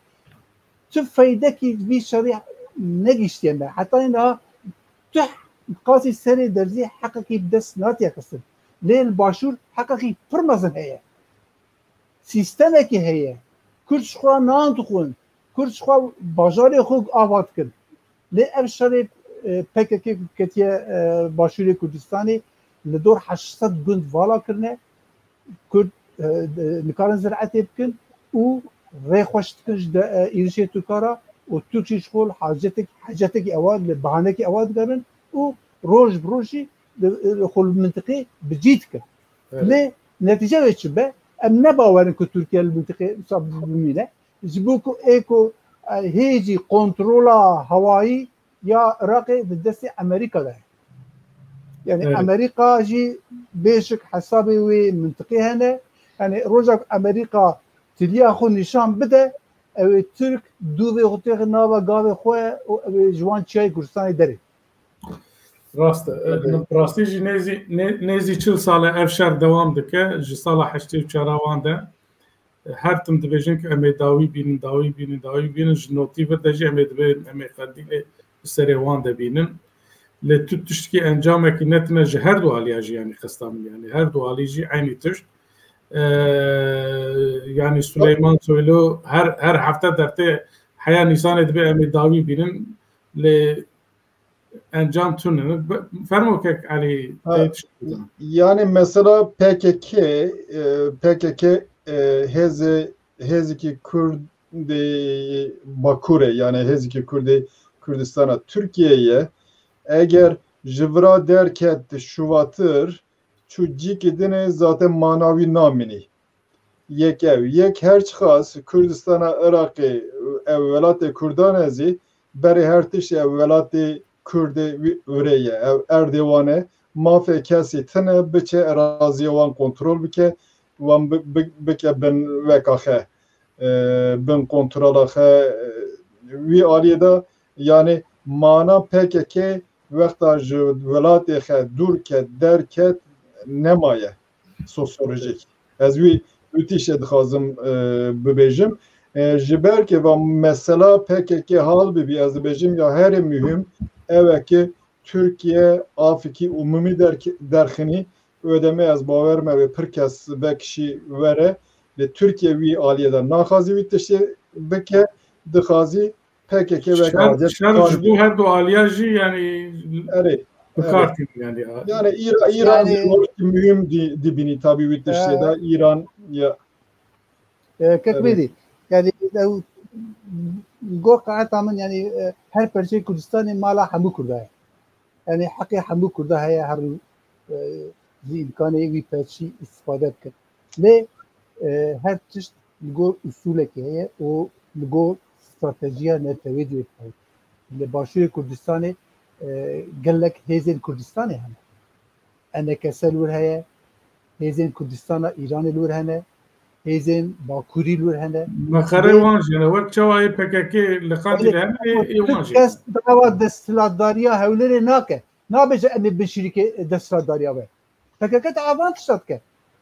tu feydekî vî şerî negihiştiye me. Heta niha tu qasî serê derzî heqekî bi dest natiye xistin. Lê li Başûr heqekî pir mezin heye. Sîstemekî heye. Kurd ji xwe nan dixwin. Kurd ji xwe bajarê xwe ava dikin. Lê ev şerê, e, P K K ku ketiye, e, Başûrê Kurdistanê, li dor heşt sed gund vala kirine. Kurd, e, e, nikarin ziraetê bikin û rê xweş dikin ji de, e, êrişê Tirka re û Tirk jî ji xwe li hacetek-, hacetekî ewa, li bahanekî ewa digerin û roj bi rojî li, li xwe li mintiqê bi cî dikin. Evet. Lê netîce wê çi be? Em ne bawer in ku Tirkiye li mintiqê wisa bimîne. Ji bo ku ê ku, e, hê jî kontrola hewayî ya Iraqê di destê Amerîka de ye. Yani Evet. Amerîka jî bêşik hesabê wê mintiqê hene. Yani roja ku Amerîka tiliya xwe nîşan bide, ew ê Tirk dûvê xwe têxe nava gavê xwe û ew ê ji wan çiyayê Kurdistanê derê. Rast e. Evet. Bi rastî jî nêzî, nê-, nêzî çil sal e ev şer dewam dike. Ji sala heştê û çar wan de her tim dibêjin ku em ê dawî bînin, dawî bînin, dawî bînin. Ji notî vir de jî em ê dibê, em ê qendîlê bi serê wan de bînin. Lê tu tiştekî encamekî netine ji her du aliya jî, yani qesta min, yani her du alî jî eynî tişt. Ee, yani Suleyman Soylu her, her hefte dertê heya Nîsanê dibê em ê dawî bînin. Lê encam tune. Be-, fermo kek Elî, Ha, tê tişt bidin. Yani mesela P K K, e, P K K, e, hêzê, hêzekî Kurdê Bakurê, yani hêzekî Kurdê Kurdistana Tirkiyeyê ye. Eger ji vira derket şuvatir, çû cîkê dinê zaten mana wî namînî. Yek ew. Yek her çiqas Kurdistana Iraqê ew welatê Kurdan e zî, berê her tiştî ew welatê Kurdê wî ure ye. Ew erdê wan e. Mafê kesî tine biçe eraziyê wan kontrol bike, wan bi-, bi-, bike bin weka xe, e, bin kontrola xe, e, wî aliyê de, yani mana P K K wexta ji welatê xe dûr ket, derket, nemaye sosyolojik. Ez wî, wî tiştê dixwazim, e, bibêjim. E, ji ber ke va mesela P K K hal bibî, ez dibêjim ya herê muhîm ew e ke Tirkiye afekî umumî derk-, derxinî, û demê ez bawer me wê pir kes vekişî were, lê Tirkiye wî aliyê de naxwazî wî tiştê bike, dixwazî P K K wek Şer, adet şer ji bo her du aliya jî, yani Erê, bi kar tînin yani. Yani Îra-, Îran Yani bir rol muhîm di-, dibînî tabii wî tiştê de. Îran ya. E, Kek Evet. Mêdî, yani ew Gor qenaeta min, yanî, e, her perçeyê Kurdistanê mala hemû Kurda ye. Yanî heqê hemû Kurda heye her, e, ji îmkanê wî perçî îstîfade bikin. Lê, e, her tişt li gor usûlekê heye û li gor stratejiya netewê dê heye. Li Başûrê Kurdistanê, e, gelek hêzên Kurdistanê hene. E N K S li wir heye, hêzên Kurdistana Îranê li wir hene, hêzên Bakurî li wir hene. Mexere Lê wan jî ne, wek çawa yê P K K li qandî Belê, de hene, ê, ê wan tu jî kes hene. Dava desthilatdariya Hewlêrê nake. Nabêje em ê bin şirîkê desthilatdariya we. P K K te avan tişta dike.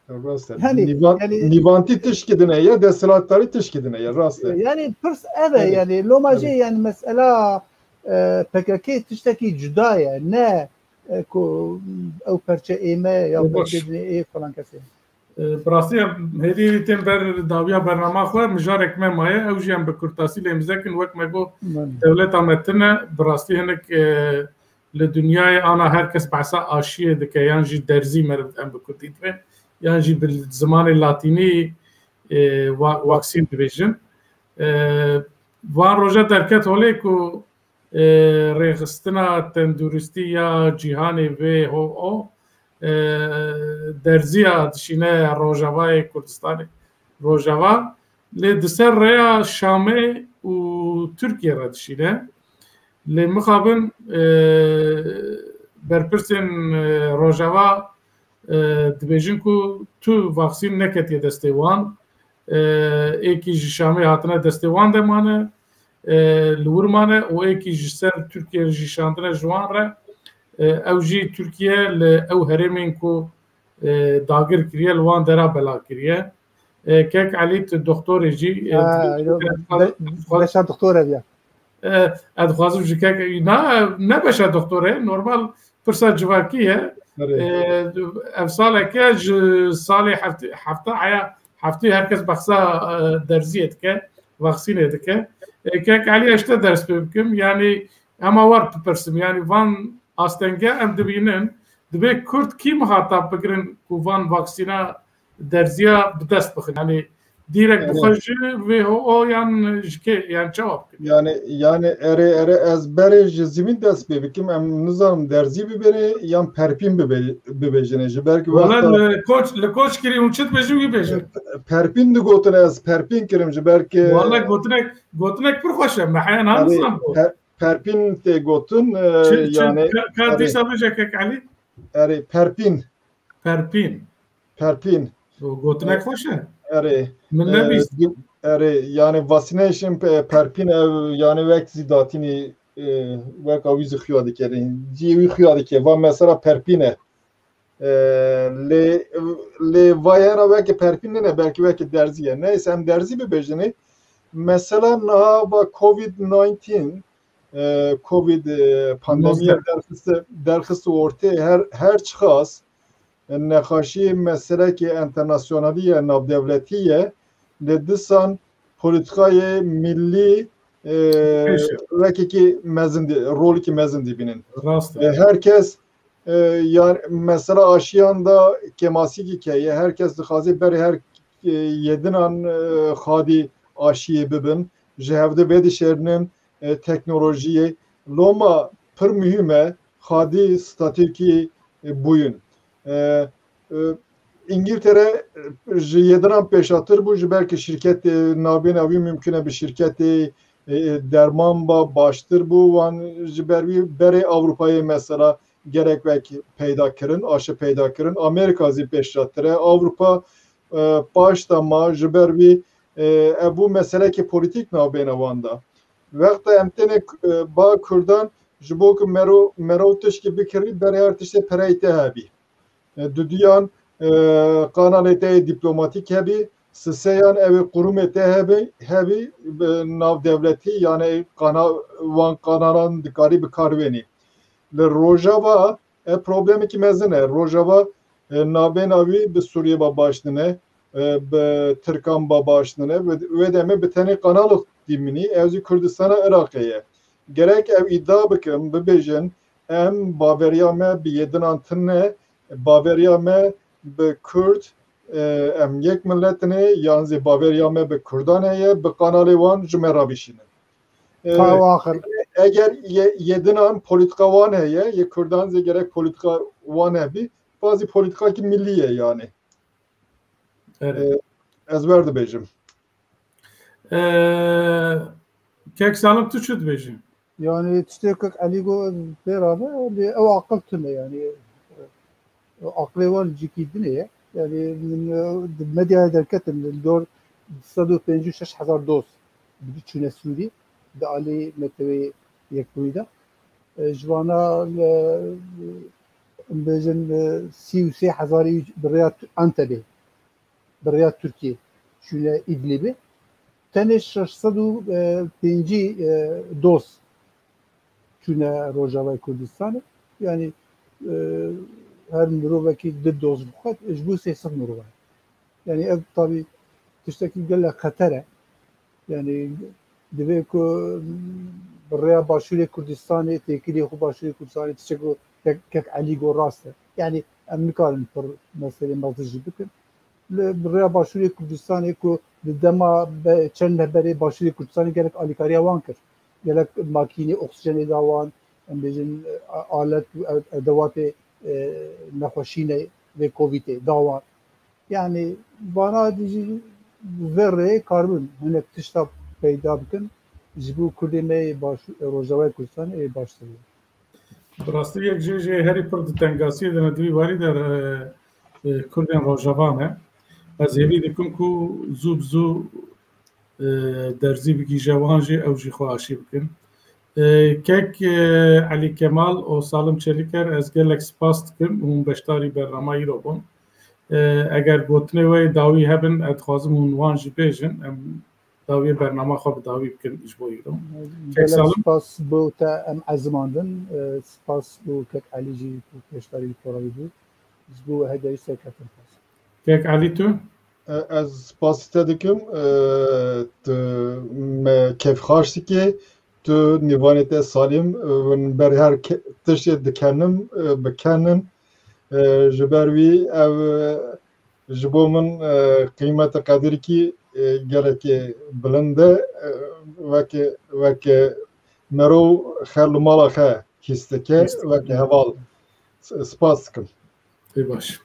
Rast e. Yanî, Nîvan-, yanî nîvantî tişkî din e, ya desthilatdarî tişkî din e, ya rast e. Yanî pirs ev e, Belê. Yanî loma jê, Belê. Yanî mesela, e, P K K tiştekî cuda ye, ne, e, ku ew perçe ê me ya Baş. Perçe dinê ê falan kesê. E, bi rastî em hêdî hêdî tên ber dawiya bernama xwe, mijarek me maye, ew jî em bi kurtasî lê mize kin, wek me got, Belê. Dewleta me tune, bi rastî hinek, e, li dinyayê ana her kes behsa aşiyê dike, yan jî derzî meriv em bi kurdî dibê, yan jî bi zimanê latînî, e, wa-, vaksîn dibêjin. E, van roja derket holê ku, e, rêxistina tenduristî ya cîhanê, W H O, e, derziya dişîne Rojavayê Kurdistanê. Rojava, lê di ser rêya Şamê û Tirkiye re dişîne. Lê mixabin, e, berpirsên, e, Rojava, e, dibêjin ku tu vaksîn neketiye destê wan, e, êkî ji Şamê hatine destê wan de mane, e, li wir mane û êkî ji ser Tirkiye jî şandine ji wan re. E, ew jî Tirkiye li ew herêmên ku, e, dagir kiriye, li wan dera bela kiriye. E, Kek Elî, tu doktorê jî, e, Ha, yo, be-, beşa doktor ev ya. E, ez dixwazim ji Kek, na, ne beşa doktor e, normal pirsa civakî ye. Erê. E, ev saleke ji salê heft-, hefta heya heftê her kes behsa, e, derziyê dike, vaksînê dike. E, Kek Elî, ez te ders pê bikim, yanî hema war bipirsim, yanî van astenge em dibînin, dibê Kurd kî mixatab bigirin ku van vaksîna derziya bi dest bixin? Yanî dîrek bi Evet. xwe ji W H O yan ji kê, yan çawa bikin? Yani, yani erê, erê ez berê ji zimîn dest pê bikim, em nizanim derzî bibêrê yan perpîn bibe-, bibêjinê. Ji ber ki Wala wexta li koç, li koç kirî hûn çi dibêjin wî bêjin. Perpîn digotin, ez perpîn kirim ji ber ki Wala gotinek, gotinek pir xweş e. Me heya niha Yani nizanim got. per-, perpîn tê gotin, e, Çi, çi, yani ka, ka erê, dîsa bêje Kek Elî? Erê, perpîn. Perpîn. Perpîn. O gotinek E, xweş e. Erê. Min E, nebîst. di-, erê, yani vaccination pe-, perpîn ev, yani wek zî datînî, e, wek awî zî xuya dike. Cî wî xuya dike. Va mesela perpîn e. E, lê, lê vayera wekî perpîn nene, belkî wekî derzî ye. Neyse, em derzî bibêjinê. Mesela niha va covid nineteen, e, covid, e, pandemiye Nozde. derxiste, derxiste ortê her, her çiqas, e, nexaşî meselekê enternasyonalî ye, navdewletî ye, lê disan polîtikayê millî, e, Pêş e. wekekî mezin di-, rolekî mezin dibînin. Rast e. E, her kes, e, ya mesela aşiyan da kêmasîkî keye, her kes dixwaze berê her, e, yedinan, e, xadî aşiyê bibin, ji hevde vedişêrinin, e, teknolojiyê. Loma pir muhîm e, xadî statîkî, e, bûyin. E, e, Îngiltere, e, ji yedinan pêşatir bû, ji ber ki şirketê navbêna wî mimkun e bi şirketê, e, e, derman ba baştir bû, wan ji ber wî berê Ewropayê mesela gerek wek peyda kirin, aşi peyda kirin. Amerîka zî pêşatir e. Ewropa, e, paşta ma ji ber wî, e, ev bû meselekê polîtîk navbêna wan de. Wexta em tenê, e, ba Kurdan ji bo ku mero-, merov tişkî bikirî, berê her tiştê pereyê te hebî. E, duduyan, e, kanalê te yê dîplomatîk hebî, siseyan ew ê qurumê te hebî, hebî, bi navdewletî, yani kana-, wan kanalan dikarî bi kar wênî. Li Rojava ev problemekî mezin e. Rojava, e, navbêna wî bi Sûriyê ba baş nine, e, bi Tirkan ba baş nine. Wê, wê demê bi tenê kanalok dîmînî, ew zî Kurdistana Iraqê ye. Gerek ew îdia bikin, bibêjin, em baveriya me bi yê dinan tune, baveriya me bi Kurd, e, em yek milet in ê, yan zî baveriya me bi Kurdan heye, bi kanalê wan ji me re bişînin. E, Ka axir. Eger ye- yedinan politika wan heye, yê Kurdan zî gerek politika wan hebî, bazî politikakî millî ye yani. Evet. E, ez wer dibêjim. Ee, Kek Salim, tu çi dibêjî? Yani tiştê kek Elî got pê rabe, lê ew aqil tune yani. Aqilê wan cîkî din e. Yani min, e, di medyaya derketin li dor sed û pêncî û şeş hezar doz çûne Sûrî di alî Netewê Yekbûyî de. E, ji vana, e, em bêjin, e, sî û sê hezarî bi rêya Tu- Entebê, bi rêya Tirkiyê çûne Îdlîbê. Tenê şeş sed û pêncî, e, doz çûne Rojavayê Kurdistanê. Yani, e, her mirovekî du doz bixwet, ji bo sê sed mirov e. Yani ev tabî tiştekî gelek xeter e. Yani divê ku bi rêya Başûrê Kurdistanê, têkilî xwe Başûrê Kurdistanê, tiştek ku kek, kek Elî got rast e. Yani em nikarin pir meselê mezin jî bikin. Li bi rêya Başûrê Kurdistanê ku di dema be- çend meh berê Başûrê Kurdistanê gelek alîkariya wan kir. Gelek makînê oksîjenê da wan, em bêjin, a- alet û ew- edewatê, e, nexweşînê vê Covidê da wan. Yani vana dî jî vê rê karibin hinek tişta peyda bikin. Ji bo Kurdê me yê baş, Rojavayê Kurdistanê ê baştir bû. Bi rastî yek jê jê herî pir di tengasiyê de ne, di vî warî de, e, e, Kurdên Rojava ne. Ez hêvî dikim ku zû bi zû, e, derzî bigihîje wan jî, ew jî xwe aşî bikin. E, kek, e, Elî Kemal û Salim Çeliker, ez gelek spas dikim û hûn beşdarî bernama îro bûn. E, eger gotinê we yê dawî hebin, ez dixwazim hûn wan jî bêjin. Em dawiyê bernama xwe bi dawî bikin ji bo îro. Kek Gelek Salim? Spas bo te em ezimandin. E, spas bo kek Elî jî ku beşdarî li poravî bû. Ji bo hederî serkeftin xwest. Kek Elî, tu? E, Ez spasî te dikim. E, Tu me kêfxaş dikê. Tu nîvanê te Salîm, e, min ber her ke- tiştê dikenim, e, bikenin. E, Ji ber wî ev, e, ji bo min, e, qîmete qedirkî, e, gelekê bilind e. E, weke, weke mero xel û mala xe hîs dike, weke heval. S- Spas dikim. Pê baş.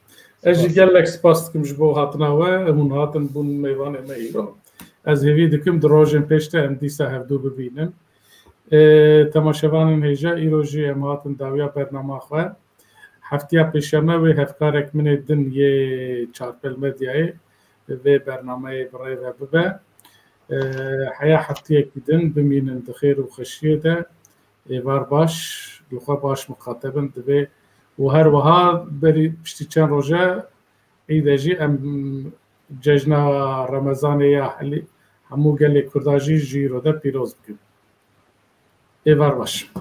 Ez jî gelek spas dikim ji bo hatina we. Hûn hatin bûn mêvanê me îro. Ez hêvî dikim di rojên pêş de em dîsa hevdû bibînin. Ê, temaşevanên hêja, îro jî em hatin dawiya bernama xwe. Heftiya pêşeme wê hevkarek min ê din yê Çarpel Medyayê vê bernameyê bi rê ve bibe. Ê, heya heftiyekî din bimînin di xêr û xweşiyê de. Êvar baş, li xwe baş miqate bin divê û her wiha berî piştî çend roje îde jî em cejna Remezanê ya helî hemû gelê Kurda jî ji îro de pîroz bikin. Êvar baş.